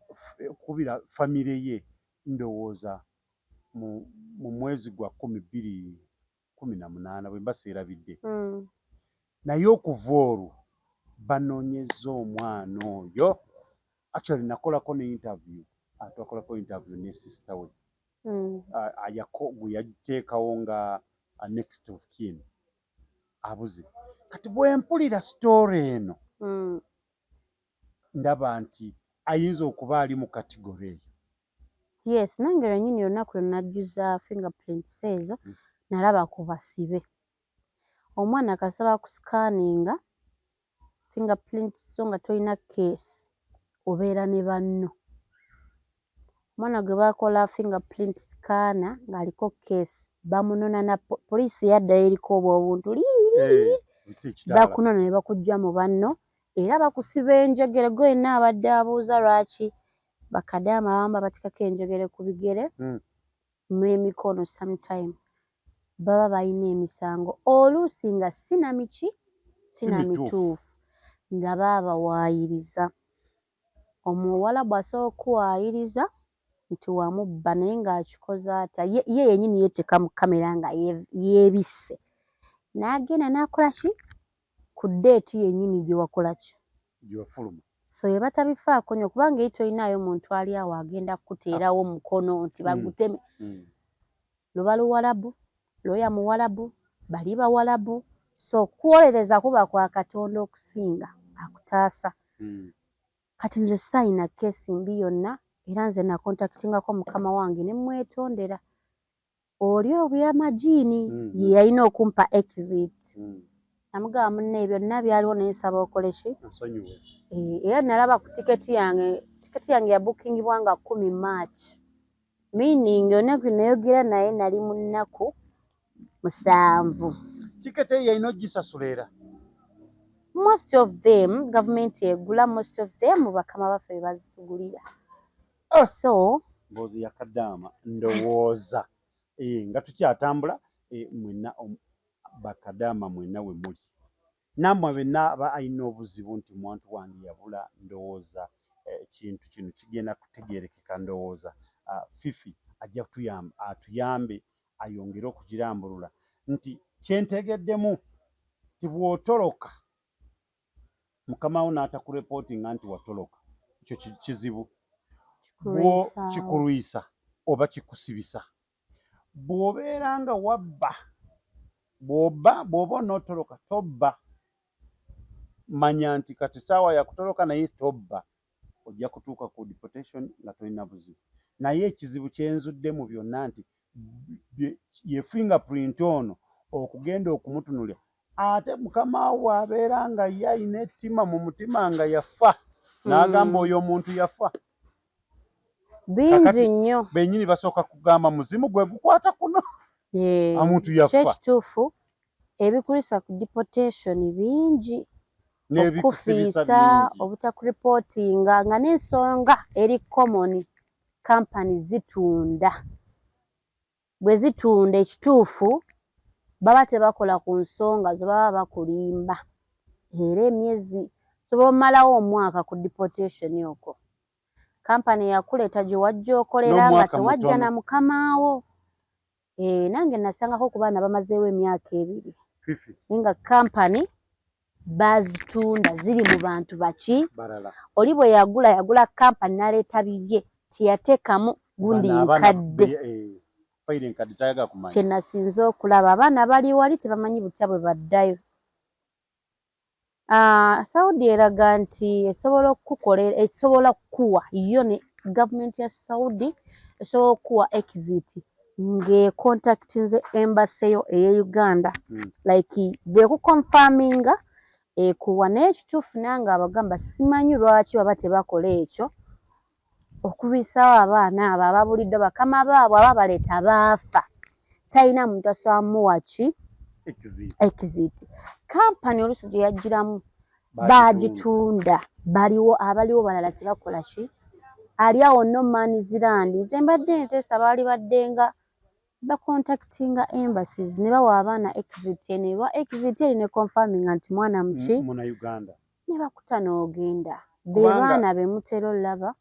okukubira famire ye, ndowooza mu mwezi gwa 10, 2018, bwe mba seerabidde. Naye okuva olwo banoonyezza omwana oyo. Actually nakolako ne interview, twakolako interview ne sister we, gwe yateekawo nga next of kin, abuze. Kati bwe mpulira story eno, ndaba nti ayinza okuba ali mu category eyo. Yes, nange lwennyini olunaku lwe najjuza fingerprints ezo, nalaba ku basibe. Omwana kasaba kuscanninga fingerprints zo nga tolina case, obeera ne banno. Omwana gwe bakola fingerprint scanner ng'aliko case, bamunona na poliisi yaddayo eriko obwo obuntu Eh, ekitaala. Bakunona ne bakuggya mu banno era bakusiba enjegere. Gwe yenna abadde abuuza lwaki bakadaama abamu babateekako enjegere ku bigere n'emikono, sometime baba balina emisango oluusi nga si na miki, si na mituufu. Mituufu, nga baabawaayiriza. Omuwala bw'asobola okuwaayiriza nti wamubba, naye ng'akikoze atya? Ye yennyini yeeteeka mu kamera nga yeebisse n'agenda n'akola ki ku date yennyini gye wakola ki gye wafuluma. So ye batabifaako nnyo, kubanga eri tolinaayo muntu ali awo agenda kukuteerawo mukono nti baguteme. Luba luwalabu, looya muwalabu, bali bawalabu, so kuwolereza kuba kwa Katonda okusinga akutaasa. Kati nze saayina case mbi yonna, era nze nacontactingako mukama wange ne mwetondera oli obyamajiini. Ye yalina okumpa exit. Namugamba, munne, byonna byaliwo, naye nsaba okole ki? Nsonyiwe. Eh, era nalaba ku tiketi yange, tiketi yange yabookingibwa nga 10 March, meaning olunaku nayogera naye nali mu nnaku 7. Tiketi eyo yalina ogisasula era? Most of them gavumenti egula, most of them bakama baffe be bazitugulira. Ah! So Mboozi yakadaama. Ndowooza nga tukyatambula, mwenna bakadaama mwenna we muli, nammwe benna aba alina obuzibu nti omuntu wange yabula, ndowooza ekintu kino kigenda kutegeerekeka. Ndowooza Fifi ajja kutuyamba, atuyambe ayongere okugirambulula nti kyentegeddemu ti bw'otoloka mukama wo n'atakureportinga nti watoloka, ekyo kizibu. Kikulwisaawo. Kikulwisa oba kikusibisa. Bw'obeera nga wabba, bw'obba, bw'oba onootoloka, tobba. Manya nti kati saawa yakutoloka, naye tobba, ojja kutuuka ku deportation nga tolina buzibu. Naye ekizibu kyenzudde mu byonna nti ye fingerprint ono okugenda okumutunulira, ate mukama wo bw'abeera nga ye alina ettima mu mutima nga yafa n'agamba oyo omuntu yafa. Bingi Kakati nnyo. Bennyini basooka kugamba muzimu gwe gukwata kuno. Omuntu yafa. Kyekituufu, ebikulisa ku deportation bingi. N'ebikusibisa okufiisa, bingi. Obutakureportinga nga n'ensonga eri common, kampani zitunda. Bwe zitunda, ekituufu baba tebakola ku nsonga zo, baba bakulimba. Era emyezi sobola omalawo omwaka ku deportation okwo, kampani eyakuleeta gye wajja okolera nga N'omwaka tewajja mutono. na mukamaawo. Eh, nange nasangako ku baana bamazeewo emyaka 2, Fifi. naye nga kampani bazitunda, ziri mu bantu baki? Balala. Oli bwe yagula, yagula kampani n'aleeta bibye, teyateekamu gundi Bano abaana nkadde. Fayiro enkadde tayagala kumanya. Kye nasinze okulaba, abaana bali wali tebamanyi butya bwe baddayo. Ah, Saudi eraga nti esobola okukukolera, esobola kukuwa yo ne gavumenti ya Saudi esobola okukuwa exit ng'econtactinze embassy yo ey'e Uganda. Like bw'ekuconfirminga ekuwa. Naye ekituufu nange abagamba simanyi lwaki baba tebakola ekyo okulwisaawo abaana abo ababuliddwa bakama baabwe ababaleeta baafa, talina muntu asobola muwa ki? Exit. Exit. Kampani oluusi gye yagiramu baagitunda, baliwo abaliwo balala tebakola ki, ali awo no man's land. Nze mbadde nteesa baali badde nga Bacontactinga embassies ne bawa abaana exit eno, ewa exit eri ne confirminga nti mwana muki? Muna Uganda. Ne bakuta n'ogenda. Be baana be mutera olaba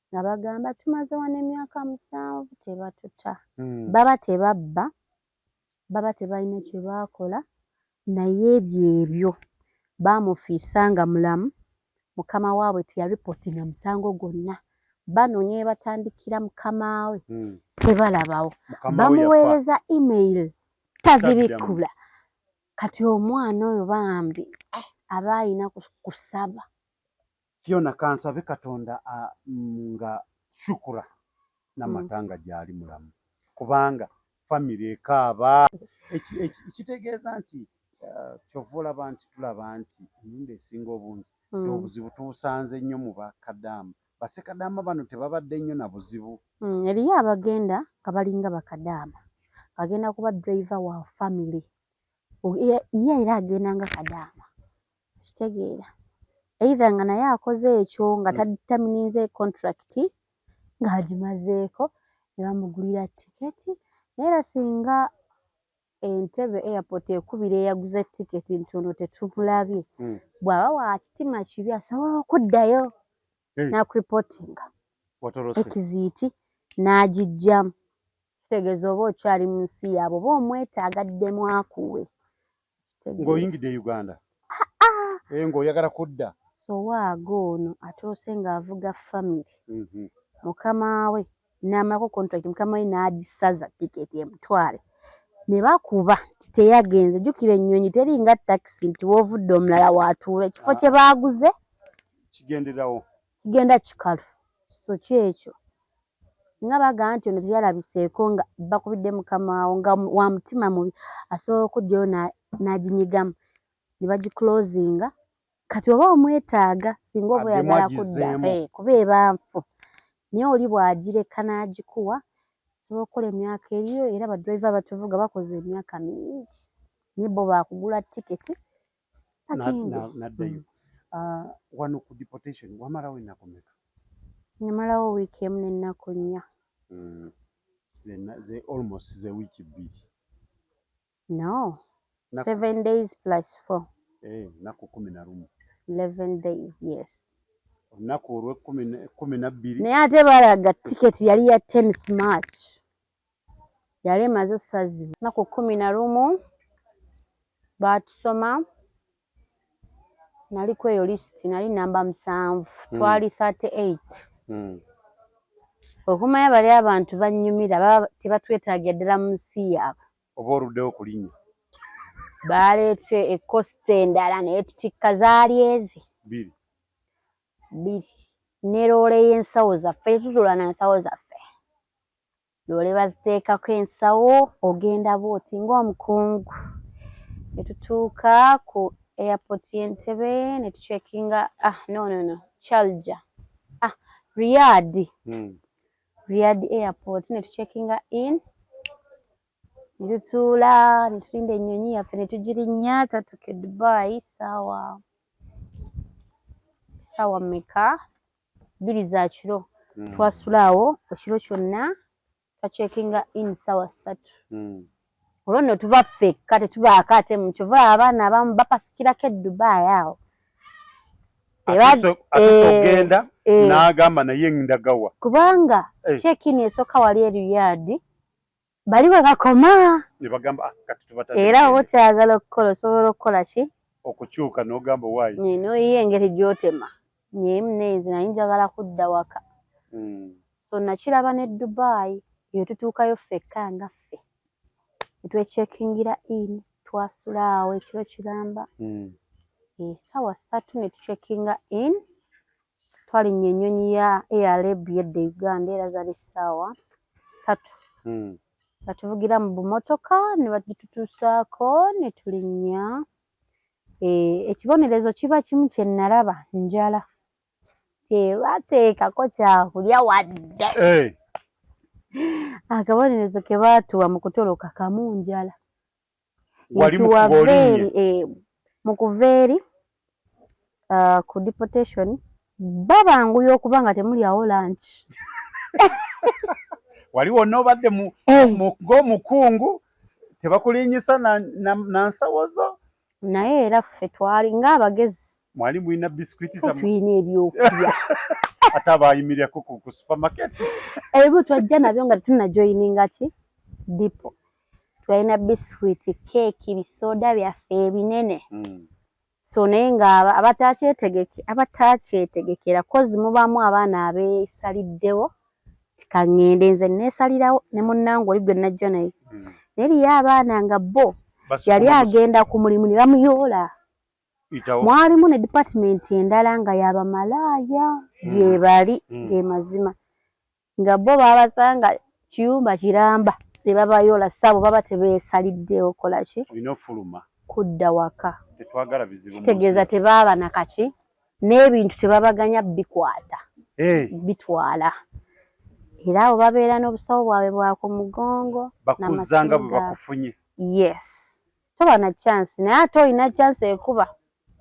nga bagamba tumaze wano emyaka 7 tebatuta. Baba tebabba, baba tebalina kye baakola, naye ebyo ebyo baamufiisa nga mulamu. Mukama waabwe teyaripootinga musango gwonna, banoonya we batandikira mukama we, tebalabawo. Mukama we yafa. Bamuweereza email, Taddamu. tazibikkula. Kati omwana oyo bambi aba alina kusaba. Fiona, kansabe Katonda nga Shukura Namatanga gyali mulamu, kubanga famire ekaaba. Kitegeeza nti kyova olaba nti tulaba nti emirundi esinga obungi obuzibu tubusanze nnyo mu bakadaama. Basekadaama bano tebabadde nnyo na buzibu. Eriyo abagenda nga balinga bakadaama, agenda kuba driver wa family, ye era agenda nga kadaama, kitegeera, either nga naye akoze ekyo nga taterminatinze contract ng'agimazeeko ne bamugulira tiketi. Naye era singa Entebbe airport ekubira eyaguze tiketi nti ono tetumulabye, bw'aba wa kitima kibi asobola okuddayo n'akureportinga Watorose. Exit n'agiggyamu. Kitegeeza oba okyali mu nsi yaabwe, oba omwetaaga addemu akuwe. Kitegeera. Ng'oyingidde Uganda. Ng'oyagala kudda. Sowaaga ono atuuse ng'avuga family. Mukama we n'amalako contract, mukama we n'agisaza tiketi emutwale. Ne bakuba nti teyagenze. Jjukira ennyonyi teringa takisi nti w'ovudde omulala w'atuula. Ekifo kye baaguze kigenderawo. Kigenda kikalu. So kyekyo. Singa bagamba nti ono teyalabiseeko nga bakubidde mukama wo nga wa mutima mubi, asobola okuggyayo n'aginyigamu ne bagiclosinga. Kati oba omwetaaga singa oba Addemu oyagala kudda agizeemu. Kuba eba nfu. Naye oli bw'agireka n'agikuwa, osobola okukola emyaka eriyo, era ba driver abatuvuga bakoze emyaka mingi. Naye bo baakugula tiketi bagende. N'addayo. Wano ku deportation wamalawo ennaku mmeka? Namalawo wiiki emu n'ennaku 4. Ze almost ze wiiki 2. No. 7 days plus 4. Nnaku 11. 11 days, yes. Olunaku olw'ekumi na bbiri. Naye ate balaga tiketi yali ya 10th March. Yali emaze ossazibwa. Nnaku 11 baatusoma, nali ku eyo list nali namba 7. Twali 38. Okumanya bali abantu bannyumira, baba tebatwetaagira ddala mu nsi yaabwe. Oba oluddewo kulinnya. Baleese ekosita endala naye tutikka zaali ezi Bbiri. bbiri ne loole y'ensawo zaffe. Tetutula na nsawo zaffe, loole baziteekako ensawo, ogenda bw'oti ng'omukungu. Ne tutuuka ku airport y'Entebbe ne tucheckinga, ah no, no, no, Sharjah, ah, Riyadh. Riyadh airport ne tucheckinga in, ne tutuula ne tulinda ennyonyi yaffe ne tugirinnya. Twatuuka e Dubai saawa mmeka? 2 za kiro. Twasula awo ekiro kyonna, twacheckinga in saawa 3. Olwo nno tuba ffekka, tetubaako ate mu kyova abaana abamu bapasukirako e Dubai awo. Atuuse ogenda n'agamba naye ndagawa. Kubanga check-in esooka wali e Riyadh, bali we bakoma. Ne bagamba, ah, kati tubatadde Era oba mugende. okyagala okukola, osobola okukola ki? Okukyuka n'ogamba waayi. N'oyiya engeri gy'otema nyemu nenze naye njagala kudda waka. So nakiraba ne Dubai eyo tutuukayo ffekka nga ffe ne twecheckingira in, twasula awo ekiro kiramba. Essaawa 3 ne tucheckinga in, twalinnya ennyonyi ya Air Arabia edda e Uganda, era zaali ssaawa 3. Batuvugira mu bumotoka ne bagitutuusaako ne tulinnya. Ekibonerezo kiba kimu kye nalaba, njala. Tebateekako kyakulya wadde. Akabonerezo ke baatuwa mu kutoloka kamu, njala. Wali Nti mu wava ng'olinnye. eri mu kuva eri ku deportation babanguya okuba nga temulyawo lunch. Wali wonna obadde ng'omukungu, tebakulinyisa na nsawo zo. Naye era ffe twali ng'abagezi. Mwali mulina bisikuiti zammwe. Tulina ebyokulya. Ate abayimirirako ku supermarket. Ebimu twajja nabyo nga tetunnajoyininga ki depot. Twalina bisikuiti, keeki, bisooda byaffe ebinene. So naye nga abatakyetegekera, 'cause mubaamu abaana abeesaliddewo tikaŋŋende, nze neesalirawo ne munnange oli gwe najja naye. Naye eriyo abaana nga bo yali agenda ku mulimu ne bamuyoola. Mwalimu ne department endala nga yabamalaaya gye bali. Ge mazima nga bo babasanga kiyumba kiramba ne babayoola, saabo baba tebeesaliddewo kola ki? Olina ofuluma. Kudda waka. Tetwagala bizibu mu Kitegeeza nsi. tebaaba nakaki n'ebintu tebabaganya bikwata bitwala, era abo babeera n'obusawo bwabwe bwa ku mugongo. Bakuzanga bwe N'amasimu gaabwe. bakufunye. Yes, toba na chance, naye ate olina chance ekuba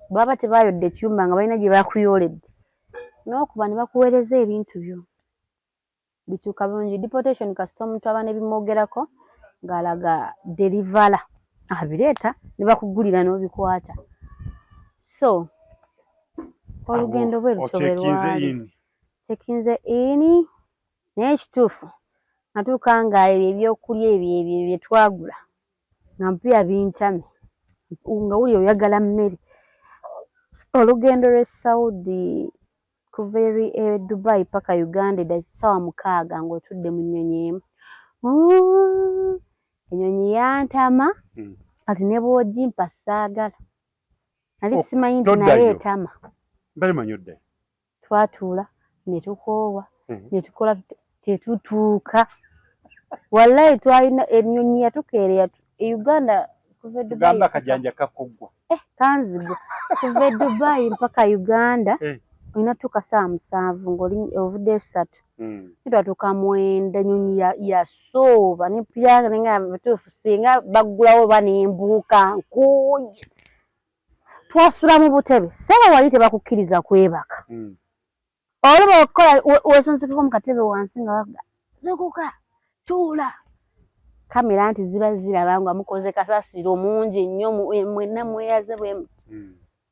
baba tebayodde ekyumba nga balina gye bakuyooledde n'okuba ne bakuweereza ebintu byo bituuka bulungi. Deportation, kasita omuntu aba nebimwogerako ng'alaga delivery abireeta ne bakugulira n'obikwata. So olugendo bwe lutyo bwe Ocheckinze lwali. in. Checkinze in, naye ekituufu natuuka nga ebyo ebyokulya ebyo ebyo bye twagula nga mpulira bintamye, nga wuli oyagala mmere. Olugendo lw'e Saudi kuva eri e Dubai paka Uganda edda 6:00 ng'otudde mu nnyonyi emu. Wuuu, ennyonyi yantama. Kati ne bw'ogimpa saagala, nali simanyi nti naye Toddayo. etama. Mbale manyi oddayo. Twatuula ne tukoowa ne tukola tetutuuka. Wallahi twalina ennyonyi yatukeereya e Uganda kuva e Dubai Tugamba akajanja kakuggwa. Eh, kanzigwa. Kuva e Dubai mpaka Uganda olina tuuka 7:00 ng'oli ovuddeyo 3:00. Twatuuka 9:00, ennyonyi yasooba ne mpulira nga bituufu singa baggulawo oba ne mbuuka, nkooye. Twasula mu butebe, ssebo, wali tebakukkiriza kwebaka. Oluba okukola weesonsekeko mu katebe wansi nga bakuga zuukuka tuula. Kamera nti ziba ziraba nga mukoze kasasiro mungi nnyo, mwenna mweyaze bwe muti.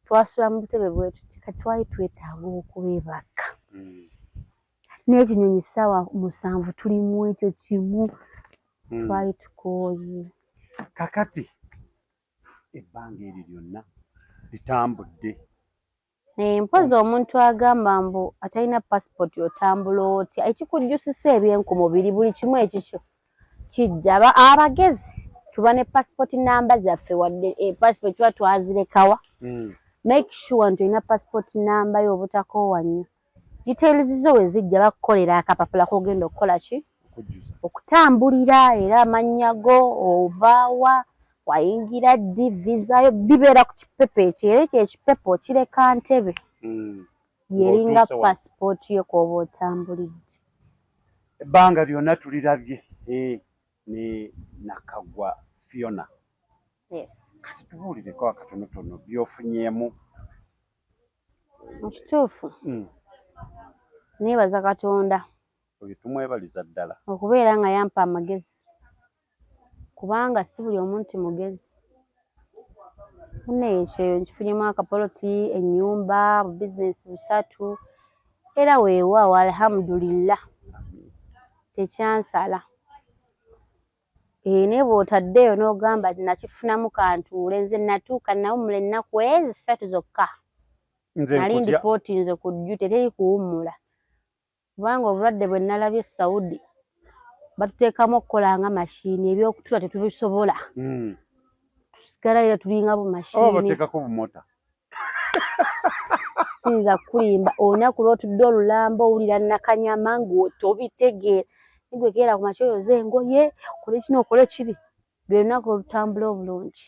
Twasula mu butebe bwe tuti, kati twali twetaaga okwebaka. N'ekinyonyi 7:00 tuli mu ekyo kimu. Twali tukooye. Kakati ebbanga eryo lyonna litambudde. Mpozi omuntu agamba mbu atalina passport otambula otya? Ekikujjusisa ebyenkumubiri, buli kimu ekikyo kijja. Abagezi tuba ne passport namba zaffe, wadde passport tuba twazirekawa. Make sure nti olina passport namba yo, obutakoowa nnyo. Details zo we zijja bakukolera akapapula k'ogenda okukola ki? Okujjuza. Okutambulira, era amannya go, ovaawa, wayingira ddi, visa yo, bibeera ku kipepa ekyo. Era ekyo ekipepa okireka ntebe yeringa Ng'otuuse wano. Passport yo kw'oba otambulidde. Ebbanga lyonna tulirabye ne Nakaggwa Fiona. Yes. Kati tubuulireko akatonotono by'ofunyeemu. Mu kituufu neebaza Katonda Oyo tumwebaliza ddala. okubeera nga yampa amagezi, kubanga si buli omu nti mugezi. Munnaye ekyeyo nkifunyemu akapoloti, ennyumba, bubizinesi busatu, era weewaawo, alhamdulillah, tekyansala. Naye bw'otaddeeyo n'ogamba nti nakifunamu kantuule, nze natuuka nawummula ennaku ezi 3 zokka. Nze Nali nkutya. ndipootinze ku duty, teri kuwummula, kubanga obulwadde bwe nalabye e Saudi batuteekamu okukola nga mashini, ebyokutula tetubisobola. Tusigala era tulinga Oba bumashini. bateekako bumota. Siyinza kukulimba, olunaku lw'otudde olulamba owulira nakanyama ng'otobitegeera. Nigwe keera ku makya oyoze engoye, okole kino, okole kiri, lwe lunaku olutambula obulungi.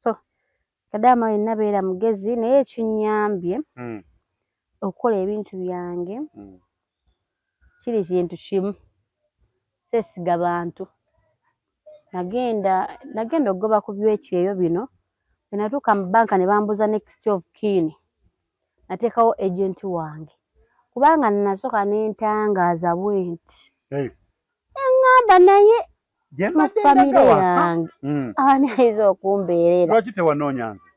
So kadaama yenna beera mugezi, naye ekinnyambye okukola ebintu byange kiri kintu kimu: seesiga bantu. Nagenda okugoba ku byekyeyo bino, bwe natuuka mu bbanka ne bambuuza next of kin, nateekawo agent wange, kubanga nasooka ne ntangaaza bwe nti. Neŋŋamba naye Gye mu mbadde famire ndagawa. yange ani ayinza okumbeerera? Lwaki tewanoonya nze?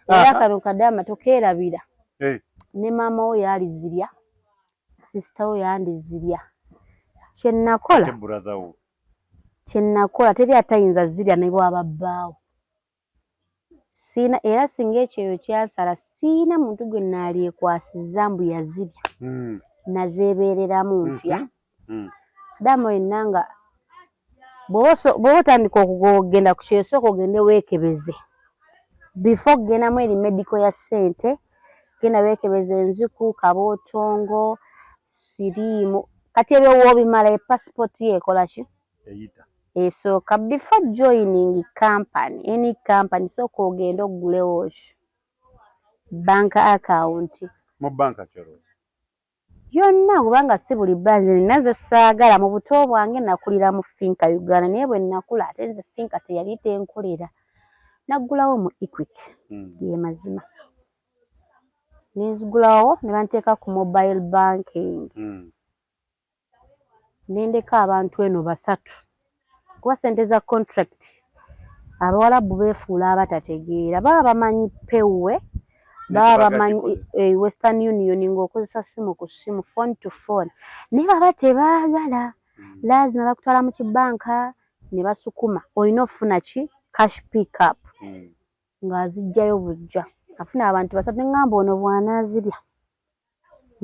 Era Aha. kano kadaama tokeerabira. Eh. Ne maama wo yaalizirya, sisita wo yandizirya. Kye nakola, Ate brother wo. Kye nakola teri atayinza zirya ne bw'aba bbaawo. Siina era singa ekyeyo kyansala siina muntu gwe naalyekwasizza mbu yazirya. Nazeebeereramu ntya. Kadaama yenna nga bw'oba otandika okugenda ku kyeyo sooka ogende weekebeze. Before okugendamu eri medical ya ssente, genda weekebeze enziku, kabootongo, siriimu. Kati ebyo w'obimala epasipooti yo ekola ki? Eyita. Esooka before joining company, any company, sooka ogende oggulewo ki? Bank account. Mu banka kyolowooza? Yonna, kubanga si buli banka nze nina ze saagala. Mu buto bwange nakulira mu Finca Uganda, naye bwe nakula ate nze Finca teyali tenkolera. Naggulawo mu Equity. Ge mazima. Ne nzigulawo ne banteeka ku mobile banking. Ne ndeka abantu eno basatu. Kuba ssente za contract Abawarabu beefuula abatategeera, baba bamanyi pewwe, baba bamanyi Western Union ng'okozesa simu ku simu, phone to phone, naye baba tebaagala. Laazima bakutwala mu kibanka ne basukuma, olina okufuna ki? Cash pick up. Ng'aziggyayo buggya. Afuna abantu basatu ne ŋŋamba ono bw'anaazirya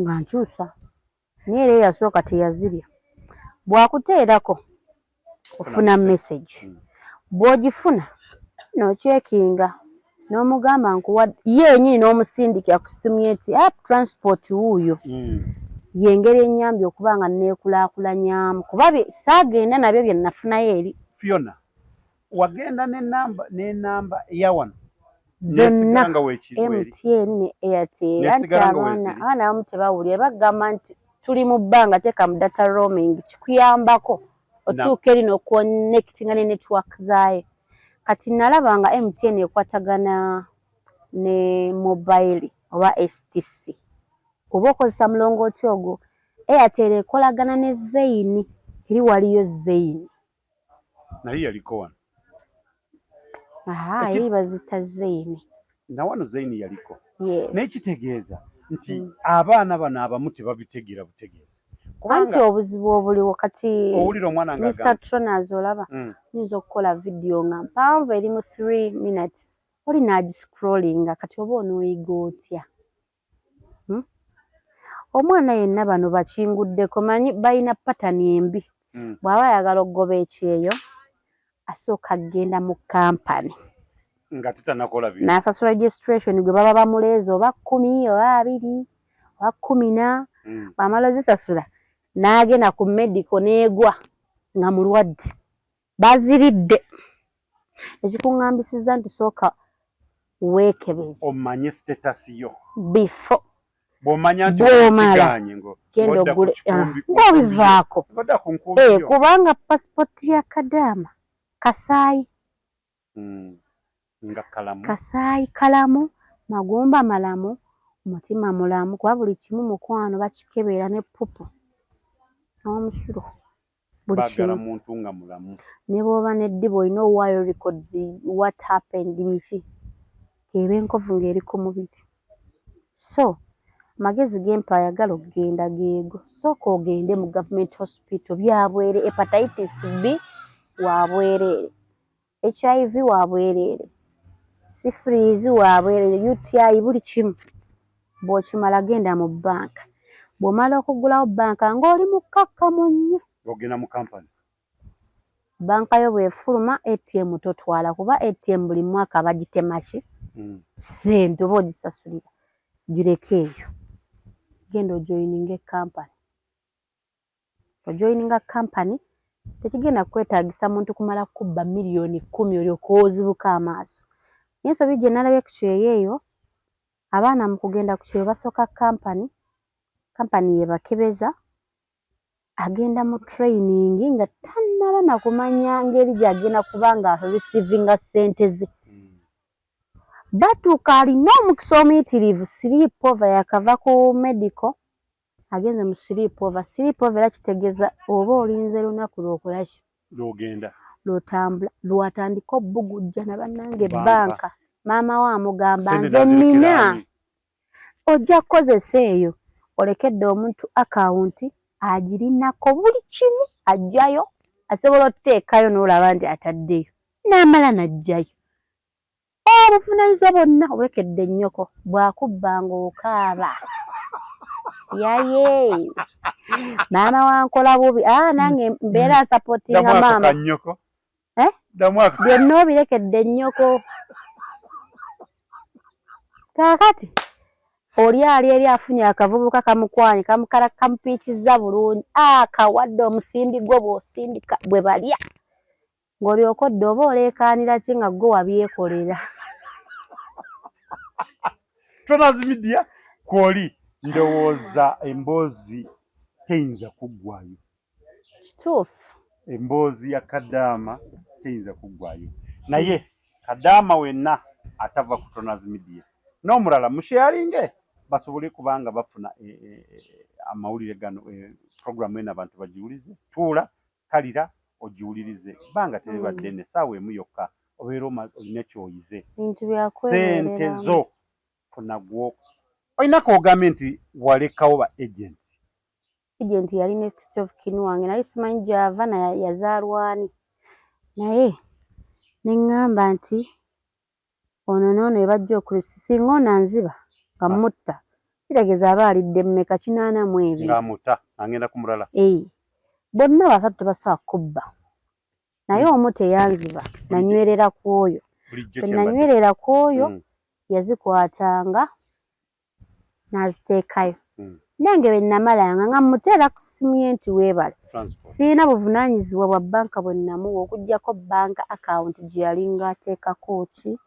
nga nkyusa, naye era eyasooka teyazirya. Bw'akuteerako ofuna message, bw'ogifuna n'ocheckinga n'omugamba nkuwa ye yennyini n'omusindikira ku ssimu ye nti app transport wuuyo. Y'engeri ennyambye okuba nga neekulaakulanyaamu kuba saagenda nabyo bye nafunayo eri. Fiona, wagenda n'enamba eya wano? Zonna MTN ne Airtel. Anti abaana abamu tebawulira, bagamba nti tuli mu bbanga, teeka mu data roaming kikuyambako otuuka eri n'oconnectinga ne network zaayo. Kati nalaba nga MTN ekwatagana ne mobile oba STC, oba okozesa mulongooti ogwo. Airtel ekolagana ne Zain, eri waliyo Zain. Naye yaliko wano. Aha, eri bazita Zain. Na wano Zain yaliko. Yes. Naye kitegeeza nti abaana bano abamu tebabitegeera butegeezi. Anti obuzibu obuliwo kati owulira omwana nga Mr Tronas olaba nyinza okukola vidiyo nga mpanvu eri mu 3 minutes, oli n'agiscrollinga, kati oba onooyiga otya? Omwana yenna bano bakinguddeko, manyi balina pattern embi. Bw'aba ayagala okugoba ekyeyo asooka agenda mu kampani nga tetanakola bintu, n'asasula registration gwe baba bamuleeze oba 10 oba 20 oba 10, bw'amala ozisasula n'agenda ku medical n'egwa nga mulwadde baziridde. Ekikuŋŋambisizza nti sooka weekebeze omanye status yo before bw'omanya nti Bw'omala, kiganye ngo genda ng'odda ku ogule ng'obivaako. Ng'odda ku nkumbi yo. Kubanga pasipoti ya kadaama kasaayi. Nga kalamu. Kasaayi kalamu, magumba malamu, mutima mulamu, kuba buli kimu mukwano bakikebeera ne pupu n'omusulo, buli Baagala kimu. Muntu nga mulamu. Ne bw'oba n'eddiba olina owaayo records, what happened, biki, eba enkovu ng'eri ku mubiri. So amagezi gempa ayagala okugenda geego: sooka ogende mu government hospital, byabwere, hepatitis B wa bwereere, HIV wa bwereere, syphilis wa bwereere, UTI, buli kimu. Bw'okimala genda mu bbanka. Bw'omala okuggulawo bbanka ng'oli mukkakkamu nnyo, ogenda mu kampani. Bbanka yo bw'efuluma, ATM totwala, kuba ATM buli mwaka bagitema ki? Ssente oba ogisasulira, gireke eyo. Genda ojoininge kampani. Ojoininga kampani, tekigenda kukwetaagisa muntu kumala kubba miliyoni 10 olyoke ozibuke amaaso. Naye ensobi gye nalabye ku kyeyo eyo, abaana mu kugenda ku kyeyo basooka kampani, kampani yebakebeza, agenda mu training nga tannaba na kumanya ngeri gy'agenda kuba nga receivinga ssente ze. Batuuka alina omukisa omuyitirivu, sleep over, yakava ku medical. Agenze mu sleep over. Sleep over era kitegeeza oba olinze lunaku lwokolaki, lwogenda, lwotambula, lwatandika obugujja nabannange. Banka. Banka maama we amugamba, Sente nze nazirekera nina ani? Ojja kukozesa eyo olekedde omuntu akawunti agirinako buli kimu, ajjayo, asobola otuteekayo n'olaba nti ataddeyo n'amala n'ajjayo obuvunaanyizibwa bwonna obulekedde nnyoko. Bw'akubbanga okaaba, yaye maama wankola bubi. Aa, nange mbeera nsupportinga Ddamu ako maama. Kannyoko. Eh? Ddamu ako. Byonna obirekedde nnyoko. Kaakati oli ali eri afunye akavubuka kamukwanye, kamukala, kamupiikizza bulungi, akawadde omusimbi gwo, bw'osindika bwe balya ng'olyoka odde, oba oleekaanira ki nga gwe wabyekolera? Tronas Media kwoli, ndowooza emboozi teyinza kuggwayo. Kituufu. Emboozi ya Kadaama teyinza kuggwayo, naye Kadaama wenna atava ku Tronas Media n'omulala musharinge basobole kubanga bafuna amawulire gano. Programu eno abantu bagiwulize. Tuula kalira ogiwulirize, bbanga teriba ddene, saawa emu yokka obeera olina kyoyize. Bintu Sente byakwebereramu. zo funa gwo olina kogambye nti walekawo ba agent. Agent yali next of kin wange, naye simanyi gyava naye yazaalwani, naye ne ŋŋamba nti ono n'ono ebajja okulusi, singa ono anziba nga mutta, kitegeeza aba alidde mmeka? 82. Ng'amuta agenda ku mulala. Ee, bonna basatu tebasobola kubba, naye omu teyanziba, nanywerera ku oyo. Bulijjo Bwe kyembadde nanywerera ku oyo, yazikwatanga n'aziteekayo. Nange bwe namalanga nga mmuteera ku ssimu ye nti weebale. Transport. Sirina buvunaanyizibwa bwa banka bwe namuwa, okuggyako banka account gye yalinga ateekako ki,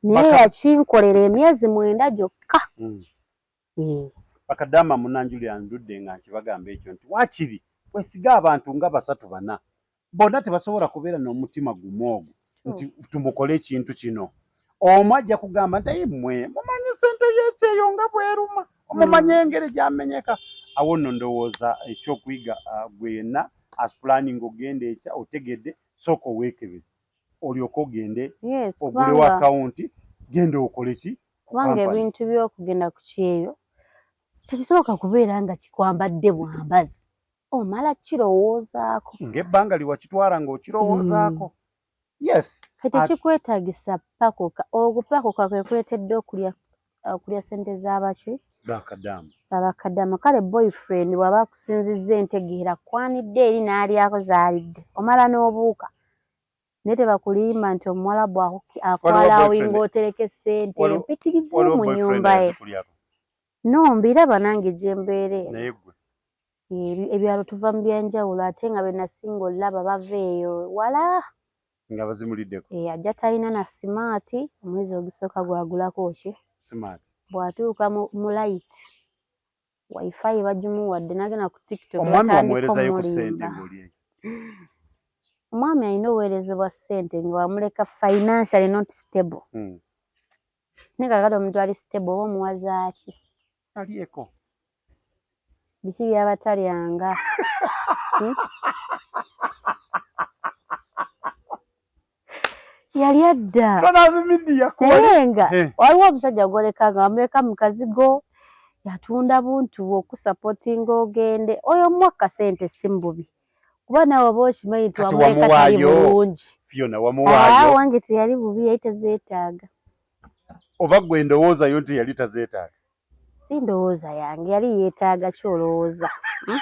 naye yakinkolera emyezi 9 gyokka. Eh, Bakadaama munanjulira, ndudde nga nkibagamba ekyo nti waakiri wesiga abantu nga basatu bana, bonna tebasobola kubeera n'omutima gumu ogwo nti tumukole ekintu kino. Omu ajja kugamba nti aye mmwe mumanyi sente y'ekyeyo nga bweruma, omumanyi engeri gyamenyeka. Awo nno ndowooza ekyokuyiga, gwe yenna aplanning ogenda ekya otegedde, sooka oweekebeze olyoke ogende ogulewo akawunti, genda okole ki ku kubanga company. Ebintu by'okugenda ku kyeyo tekisoboka kubeera nga kikwambadde bwambazi, omala kirowoozaako. Ng'ebbanga liwakitwala ng'okirowoozaako, yes. Kati tekikwetaagisa pakuka. Okupakuka kwe kuleetedde okulya sente z'abaki? Bakadaama. Abakadaama. Kale boyfriend bw'aba akusinzizza entegeera, kwanidde eri n'alyako z'alidde, omala n'obuuka, naye tebakulimba nti omuwalabu akwalawinga otereke ssente empitirivu Waliwo mu boyfriend nnyumba ye. yazikulyako? No, mbiraba nange gye mbeera eno. Naye gwe Ebyalo tuva mu byanjawulo, ate nga be nasinga olaba bava eyo wala. Nga bazimuliddeko. Eh, ajja talina na smart, omwezi ogusooka gwagulako ki? Smart. Bw'atuuka mu light wifi bagimuwadde, n'agenda ku TikTok, Omwami batandika wamuweerezayo ku ssente omulimba. ng'oli eyo? Omwami alina obuweerezebwa ssente nga wamuleka financially not stable. Naye kakati omuntu ali stable oba omuwazaaki? Alyeko. Biki byaba talyanga? Hmm? Yali adda. Tronas Media kuwali. Naye nga waliwo omusajja gwoleka nga wamuleka mu kazigo, yatunda buntu bwe okusupportinga ogende, oyo omuwa sente si mububi, kuba naawe oba okimanyi nti Kati wamuleka tali wamuwaayo? bulungi. Fiona, Aa, wamuwaayo? Wange teyali bubi, yali tezeetaaga. Oba gwe endowooza yo nti yali tazeetaaga? Si ndowooza yange, yali yeetaaga ki olowooza? Hmm?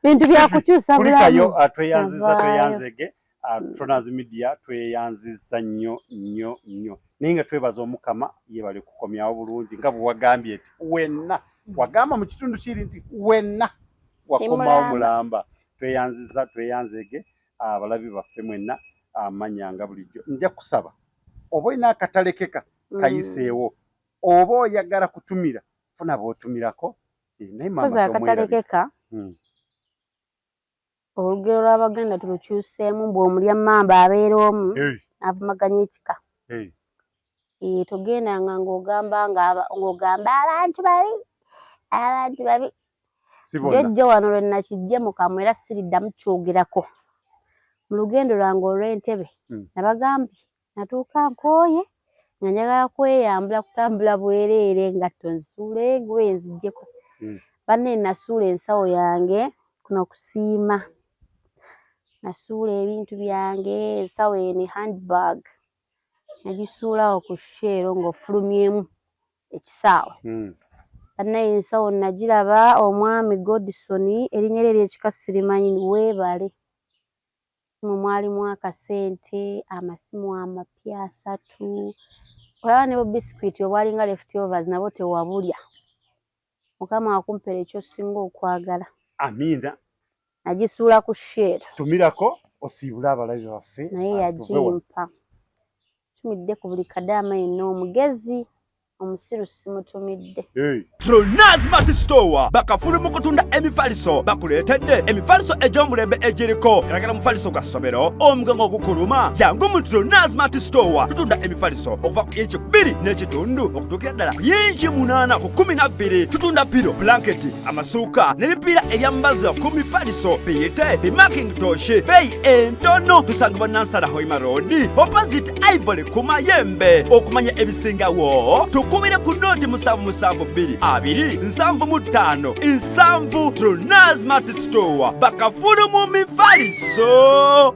Bintu byakukyusa Kulikayo. bulamu. Tweyanziza. Navaayo. Tweyanzege. Tronas Media tweyanziza nnyo nnyo nnyo, naye nga twebaza Omukama yebale kukomyawo bulungi, nga bwe wagambye nti wenna wagamba mu kitundu kiri nti wenna wakomawo Mulamba. Mulamba. Tweyanziza, tweyanzege abalabi baffe mwenna. Amanya nga bulijjo nja kusaba oba olina akatalekeka kayiseewo, oba oyagala kutumira, funa bw'otumirako. Eh, naye maama Koza tomwerabira. akatalekeka. Olugero lw'Abaganda tulukyuseemu, bw'omulya mmamba abeera omu, avumaganya ekika. Togendanga ng'ogamba ng'ogamba abantu babi, abantu babi. Si bonna. Jjojjo wano lwe nakijje mu kamwa era siriddamu kyogerako. Mu lugendo lwange olw'Entebe nabagambye natuuka nkooye nga njagala kweyambula kutambula bwereere engatto nzisuule engoye nziggyeko. Banne nasuula ensawo yange kuno kusiima. Nasuula ebintu byange, ensawo eno handbag nagisuula awo ku Shell ng'ofulumyemu ekisaawe. Bannaye ensawo nagiraba omwami Godson, erinnya lye ery'ekika sirimanyi, weebale. Mu mwalimu akasente, amasimu amapya 3, olaba ne bu biscuit obwalinga leftovers nabwo tewabulya. Mukama akumpere ky'osinga okwagala. Amiina. Nagisuula ku Shell. Tumirako osiibule abalabi baffe. Naye ah, tuve wano. Yagimpa. Tumidde ku buli kadaama yenna omugezi, omusiru simutumidde. Hey. Trona Smart Store bakafulu mu kutunda emifaliso, bakuleetedde emifaliso egy'omulembe egiriko galagala mufaliso gwa ssomero, omugongo ogukuluma. Jangu mu Trona Smart Store, tutunda emifaliso okuva ku inci 2.5 okutuukira ddala ku yinci 8 ku 12. Tutunda pillow, blanketi, amasuuka n'ebipiira ebyambazibwa ku mifaliso, biyite bimakintosh, beeyi entono. Tusangibwa Nansana Hoima Road, opposite Ivory ku Mayembe. Okumanya ebisingawo tukubire ku 077 2 75 70. Trona Smart Store, bakafulu mu mifaliso.